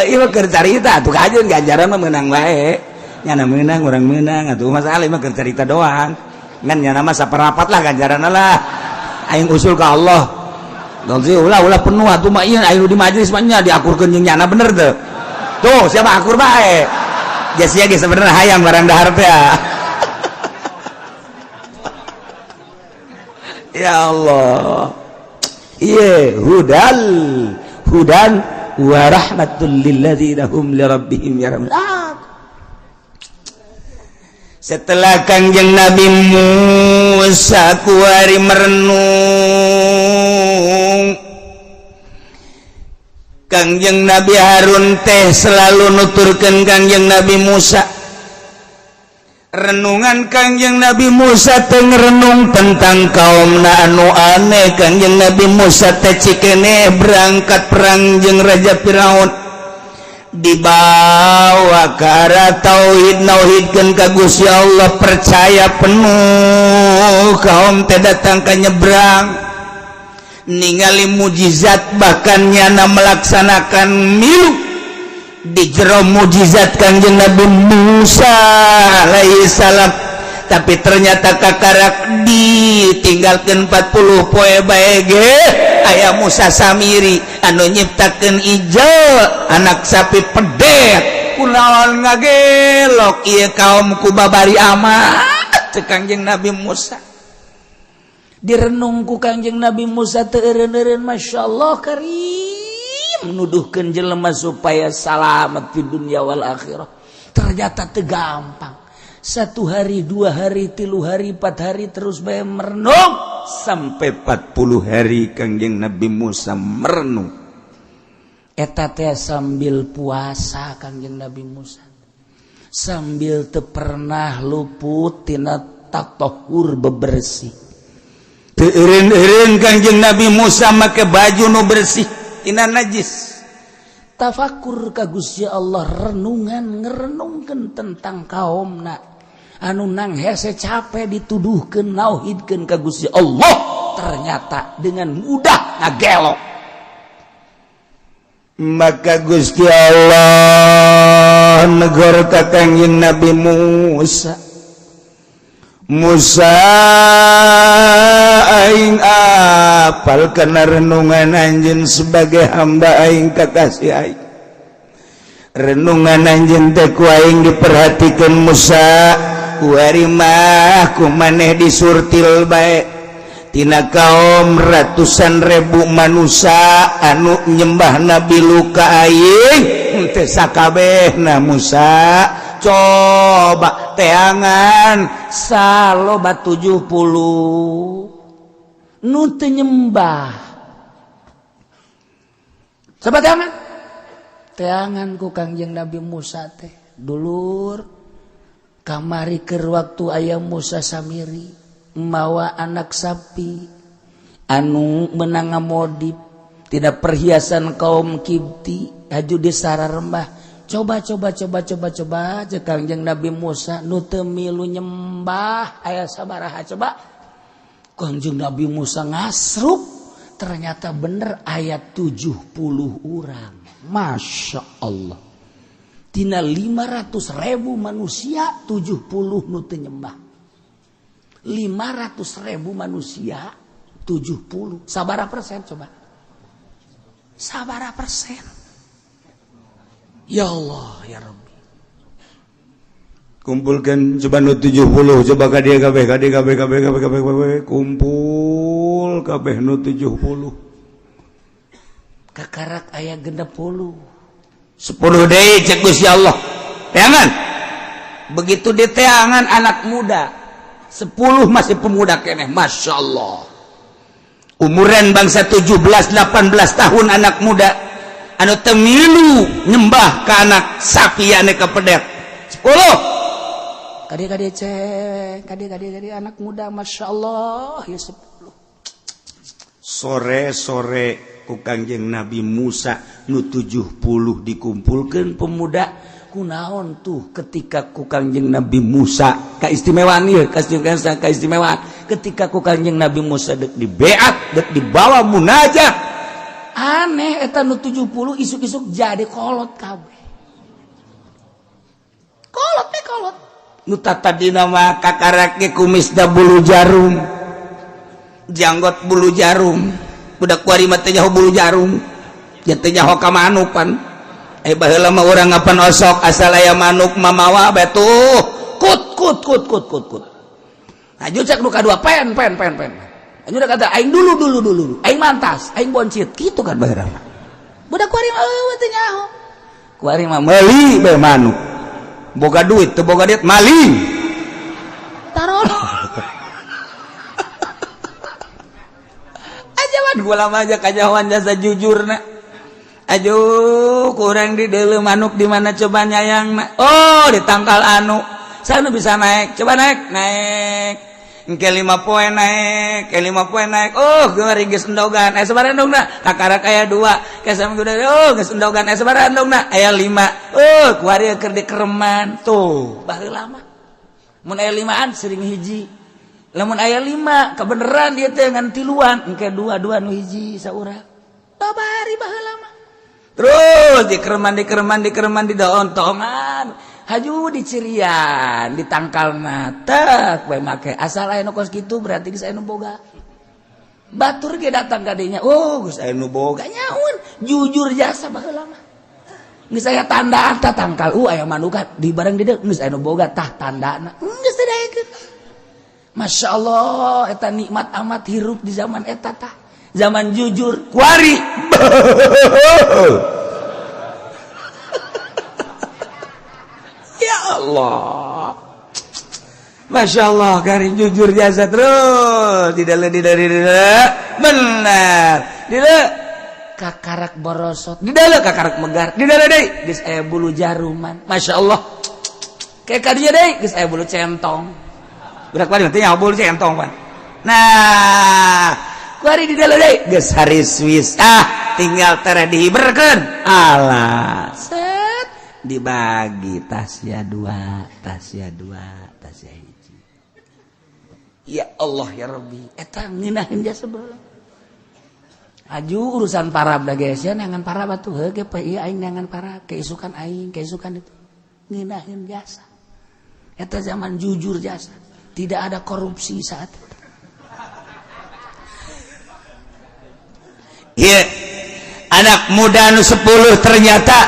Ieu mah keur carita atuh kajeun ganjaran mah meunang bae. Nyana meunang, urang meunang atuh masalah mah keur carita doang. Ngan nyana mah saperapat lah ganjaranna lah. Aing usul ka Allah. Dong ulah ulah penuh atuh mah ieu aing di majelis mah nya diakurkeun jeung nyana bener teu. Tuh siapa akur bae. Geus sia geus sebenarnya hayang barang dahar teh. Ya Allah. Ieu hudal hudan wa rahmatul lil ladzina hum li rabbihim yarhamun. Setelah Kangjeng Nabi Musa kuari merenung, Kangjeng Nabi Harun teh selalu nuturkeun Kangjeng Nabi Musa. Renungan Kangjeng Nabi Musa teh ngerenung tentang kaumna anu aneh. Kangjeng Nabi Musa teh cikene berangkat perang jeung Raja Firaun, dibawa ke arah tauhid, nauhidkeun ka Gusti Allah, percaya penuh. Kaum teh datang ka nyebrang ningali mujizat, bahkan nyana melaksanakan milu di jero mujizat Kangjeng Nabi Musa alaihi salam. Tapi ternyata kakarak ditinggalkeun 40 poe bae ge aya Musa Samiri anu nyiptakeun ijel anak sapi pedet. Kunaon ngagelok ieu kaum ku babari amat cek Kangjeng Nabi Musa. Direnung ku Kangjeng Nabi Musa teu eureun-eureun, masyaallah karim nuduhkeun jelema supaya salamet di dunia wal akhirah. Ternyata teu gampang. 1 hari, 2 hari, 3 hari, 4 hari terus bae merenung Sampai 40 hari Kangjeng Nabi Musa merenung. Eta teh sambil puasa Kangjeng Nabi Musa, sambil teu pernah luput tina tatohur bebersih. Teu eureun-eureun Kangjeng Nabi Musa make baju nu bersih tina najis. Tafakur ka Gusti Allah, renungan ngerenungkeun tentang kaumna anu nang hese capek dituduhkeun nauhidkeun ka Gusti Allah, ternyata dengan mudah ngagelok. Maka Gusti Allah negor ka Kangjeng Nabi Musa, Musa, aing apal kana renungan anjeun sebagai hamba aing, kakasih aing. Renungan anjeun teh ku aing diperhatikan. Musa, kuari mah ku maneh disurtil bae tina kaum ratusan ribu manusia anu nyembah Nabi luka aing teu sakabehna. Musa, coba teangan saloba 70 nu teu nyembah. Coba teangan, teangan ku Kangjeng Nabi Musa teh. Dulur, kamari keur waktu aya Musa Samiri mawa anak sapi anu menang ngamodip tidak perhiasan kaum Kibti haju di sararembah. Coba, coba, coba, coba, coba, cek Kangjeng Nabi Musa, nu teu milu nyembah aya sabaraha? Coba Kangjeng Nabi Musa ngasruk, ternyata bener aya 70 orang. Masya Allah, tina 500 ribu manusia 70 nu teu nyembah. 500 ribu manusia 70, sabara persen? Coba, sabara persen? Ya Allah ya Rabbi. Kumpulkan coba nu 70, coba ka dia kabeh, ka dia kabeh, kabeh, kabeh, kabeh, kabeh, kumpul kabeh nu 70. Kakarak aya 60. 10 deui, cek Gusti Allah, teangan. Begitu diteangan, anak muda 10 masih pemuda keneh. Masya Allah, umuran bangsa 17 18 tahun, anak muda anu teu milu nyembah ke anak sapi anu kepedet 10. Kade kade cek kade kade kade, anak muda, Masya Allah ya, 10. Sore sore ku Kangjeng Nabi Musa nu 70 dikumpulkan pemuda. Kunaon tuh ketika ku Kangjeng Nabi Musa keistimewaan ieu, keistimewaan ketika ku Kangjeng Nabi Musa dek dibeat, dek dibawa munajat, aneh eta nu 70 isuk-isuk jadi kolot kabeh, kolot teh kolot. Nu tadina mah kakarak ge kumisna bulu jarum, janggot bulu jarum, budak kuari mah teh nyaho bulu jarum ya, teh nyaho ka manuk pan. Eh, baheula mah urang ngapan osok asal aya manuk mamawa bae tuh, kut kut kut kut kut kut. Aju cek nu kadua, pen pen pen pen. Aju udah kata aing dulu dulu dulu, aing mantas, aing boncit gitu kan baheula mah. Budak kuari mah eueuh, teu nyaho. Kuari mah meuli bae manuk, boga duit teu boga duit maling. Taruh. Aja mah gua lama aja kanyahoan jasa jujurna. Aduh, kurang di dulu manuk di mana coba nyayang? Oh, di tangkal anu sana bisa naik, coba naik, naik. Engke 5 poe naik, ke 5 poe naik. Oh, gue geus endogan, eh sabaraha endogna? Kakara aya dua, ke sama udah. Oh, geus endogan, eh sabaraha endogna? Aya lima. Oh, kuari keur dikereman tuh. Baheula mah mun aya limaan sering hiji, lamun aya lima kebeneran dia teh ngan tiluan, engke dua dua nu hiji saurang babari baheula mah. Terus dikereman, dikereman, dikereman, di daon tongan haju di cirian di tangkal mata we make asal aya nu kos kitu berarti geus aya nu boga. Batur ge datang ka dinya, oh geus aya nu boga nyaun. Jujur jasa baheula mah. Geus aya tanda tah tangkal, aya manuka di bareng di dieu geus aya nu boga tah tandana geus teu daekeun. Masya Allah, eta nikmat amat hirup di zaman eta tah, zaman jujur. Kuari ya Allah. Masya Allah, garing jujur jasa terus tidak tidak tidak benar tidak kakarak borosot di dalam kakarak megar di dalam deui geus aya bulu jaruman. Masya Allah, kayak kadinya deui geus aya bulu centong. Budak bari teh bulu centong pan. Nah, kuari di dalam deui geus hari Swiss, ah tinggal tere dihiberkeun. Alah, set dibagi tasya dua, tasya dua, tasya hiji. Ya Allah ya Rabbi, eta ngeunaheun jasa baheula. Aju urusan parab da geus ya, neangan parab atuh heuh ge ieu aing neangan parab, keisukan aing, keisukan itu. Ngeunaheun jasa. Eta zaman jujur jasa, tidak ada korupsi saat itu. Iya, anak muda nu 10 ternyata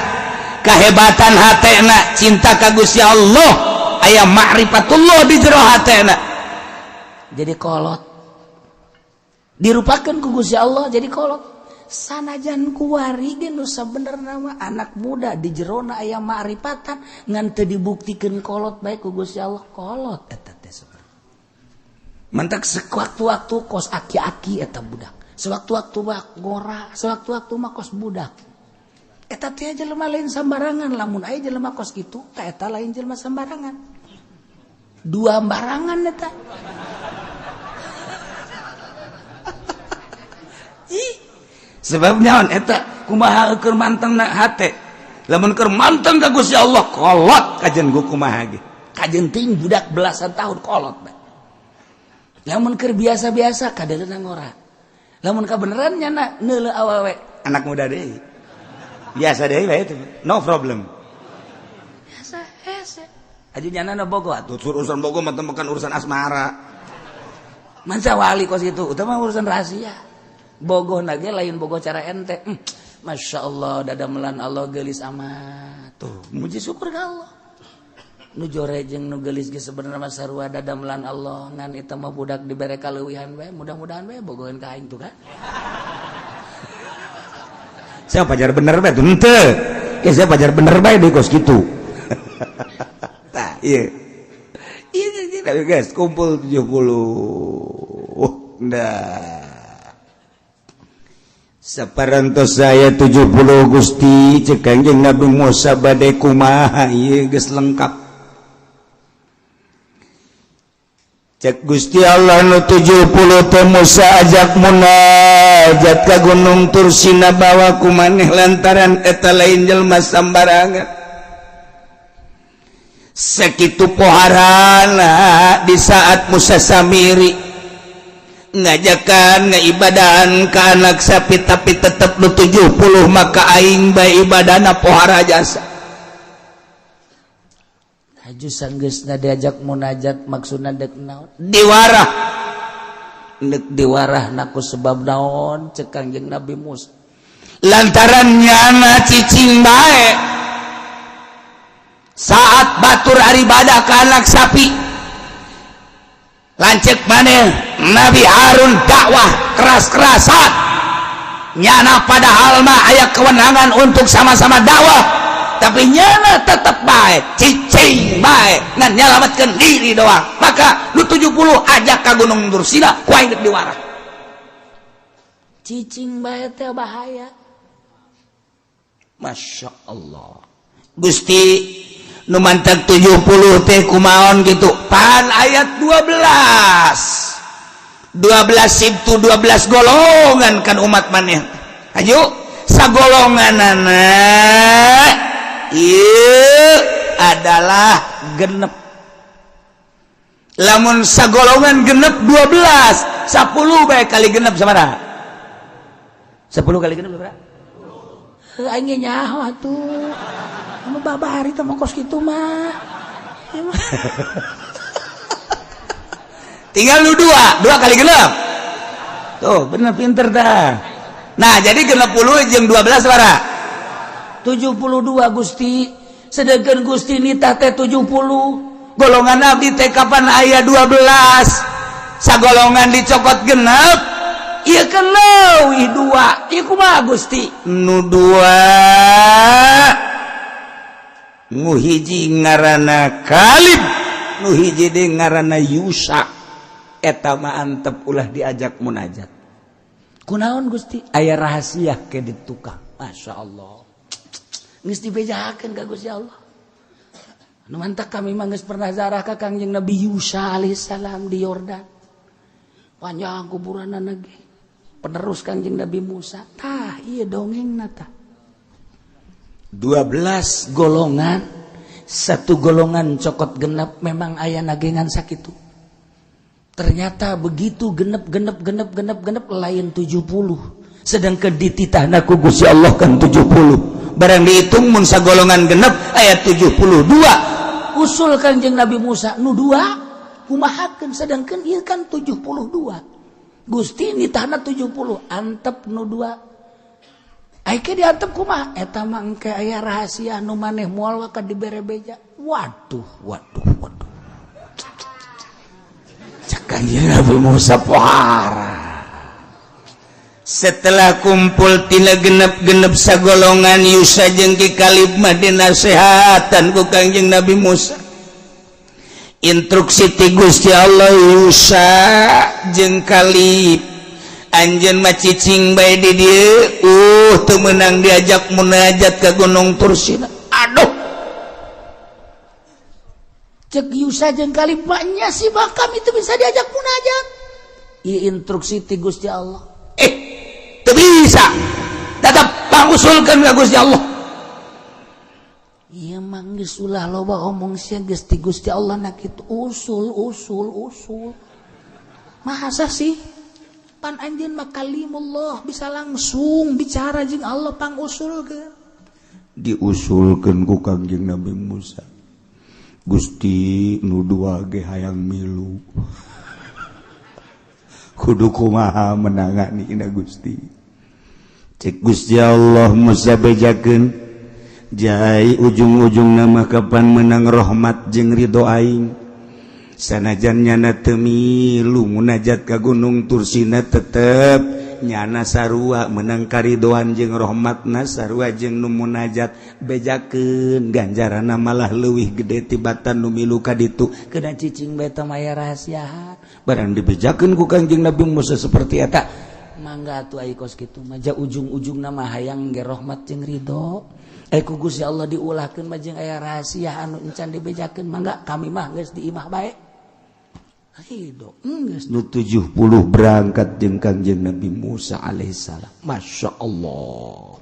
kehebatan hatena cinta ka Gusti Allah, aya ma'rifatullah di jero hatena. Jadi kolot. Dirupakan ku Gusti Allah jadi kolot. Sanajan kuari ge nu sabenerna mah anak muda di jerona aya ma'rifatan ngan teu dibuktikeun kolot bae ku Gusti Allah, kolot eta teh sebenarnya. Mantak sewaktu-waktu kos aki-aki eta budak. Sewaktu-waktu mah ngora, sewaktu-waktu mah kos budak. Eta teh jelema lain sambarangan, lamun aya jelema kos kitu tah eta lain jelema sambarangan. Dua barangan eta. Ih, sebab nyaon eta kumaha keur mantengna hate. Lamun keur manteng ka Gusti Allah kolot kajen gu kumaha ge. Kajen ting budak belasan tahun kolot bae. Lamun keur biasa-biasa kadeuleuna ngora. Lamun kabeneran nyana neuleuh awewe. Anak muda deui. Biasa deui bae itu. No problem. Biasa hese. Aju nyana na bogo atuh urusan bogo mah bukan urusan asmara. Manca wali kos kitu, utama urusan rahasia. Bogoh nage lain bogoh cara ente. Masya Allah, dadamelan Allah gelis amat. Tuh, muji syukur ka Allah. Nu jore jeung nu gelis ge sebenarnya mah sarua dadamelan Allah, ngan eta mah budak dibere kaleuwihan bae, mudah-mudahan bae bogoheun ka aing tuh kan. Saya pajar bener bae tuh henteu. Ya saya pajar bener bae deui kos kitu. Tah, ieu. Ieu ieu guys, kumpul 70. Nah. Saparantos saya 70 Gusti cek Kangjeng Nabi Musa bade kumaha ieu geus lengkap. Cek Gusti Allah nu 70 teh Musa ajak munajat ka Gunung Tursina bawa ku maneh lantaran eta lain jelema sambarangan. Sakitu poharana di saat Musa Samiri ngajakan ngaibadahan ke anak sapi tapi tetep nu 70 maka aing bae ibadana pohara jasa. Haju sanggeusna diajak munajat maksudna deuk naon? Diwarah. Deuk diwarah naku sebab naon cek Kangjeng Nabi Musa. Lantaran nyana cicing bae saat batur aribadah ke anak sapi. Lanceuk maneh Nabi Harun dakwah keras-kerasan nyana padahal mah aya kewenangan untuk sama-sama dakwah tapi nyana tetep bae cicing bae ngan nyalametkeun diri doang. Maka nu 70 ajak ka Gunung Tursina ku aing deuk diwarah. Cicing bae teh bahaya. Masya Allah Gusti nu mantap 70 teh kumaon gitu pan ayat 12 12 sibtu 12 golongan kan umat maneh. Ayo sagolonganana ieu adalah genep. Lamun sagolongan genep 12, 10 bae kali genep sabaraha? 10 kali genep sabaraha? Heuh aing ge nyaho atuh. Anu babari teh mah kos kitu mah. Tinggal lu 2 kali genep. Tuh, bener pinter dah. Nah, jadi 60 jeung 12 sabaraha? 72 Gusti. Sedangkan Gusti nitah teh 70. Golongan abdi teh kapan aya 12? Sagolongan dicokot genep. Ieu kan leuwih 2. Ieu kumaha Gusti? Nu 2 nu hiji ngaranna Kalib, Nu hiji deui ngaranna Yusa, eta mah antep ulah diajak munajat. Kunaon Gusti? Aya rahasia ke di tukang. Masya Allah, geus dibejakeun ka Gusti Allah. Nu mantak kami mah geus pernah zarah ka Kangjeng Nabi Yusa alaihissalam di Yordan. Panjang kuburanna ge. Penerus Kangjeng Nabi Musa. Tah, ieu dongengna tah. 12 golongan, satu golongan cokot genep memang aya nagengan sakitu. Ternyata begitu genep genep genep genep genep lain 70. Sedangkan dititahna ku Gusti Allah kan 70. Barang dihitung mun sagolongan genep aya 72. Usul Kanjeng Nabi Musa nu dua kumahakeun, sedangkan ieu kan 72. Gusti nitahna 70, antep nu dua. Aike diantep kumaha? Eta mah engke aya rahasia nu maneh moal ka dibere beja. Waduh, waduh, waduh. Cek Kanjeng Nabi Musa pohara. Setelah kumpul tina genep-genep sagolongan, Yusa jeung Ki Kalib mah dinasehatan ku Kangjeng Nabi Musa. Instruksi ti Gusti Allah, Yusa jeung Kalib, anjeun mah cicing bae di dieu, teu meunang diajak munajat ke Gunung Tursina. Aduh. Cek Yusa jeung Kalib mah nya si bakam itu bisa diajak munajat. Ieu instruksi ti Gusti Allah. Eh, teu bisa, tetap pangusulkeun ka Gusti Allah. Ieu mah geus ulah loba omong sia, geus ti Gusti Allah na kitu, usul usul usul. Masa sih? Pan anjeun mah kalimullah, bisa langsung bicara jeung Allah, pangusulkeun. Diusulkeun ku Kangjeng Nabi Musa, Gusti, nu dua ge hayang milu, kudu kumaha menangani ina Gusti? Cek Gusti Allah, Musa, bejakeun jai, ujung-ujung nama kapan menang rahmat jeung ridho aing. Sanajan nyana teu milu munajat ka Gunung Tursina, tetep nyana sarua menang karidoan jeung rahmatna, sarua jeung nu munajat. Bejakeun, ganjaranna malah leuwih gede tibatan nu milu ka ditu. Kena cicing bae teh maya rahasia. Barang dibejakeun ku Kangjeng Nabi Musa seperti eta, mangga atuh ai kos kitu mah, ja ujung-ujungna mah hayang ge rahmat jeung ridho. Eh, ku Gusti Allah diulahkeun mah jeung aya rahasia anu encan dibejakeun, mangga kami mah geus di imah bae. Ridho geus. Nu 70 berangkat jeung Kangjeng Nabi Musa alaihissalam. Masya Allah.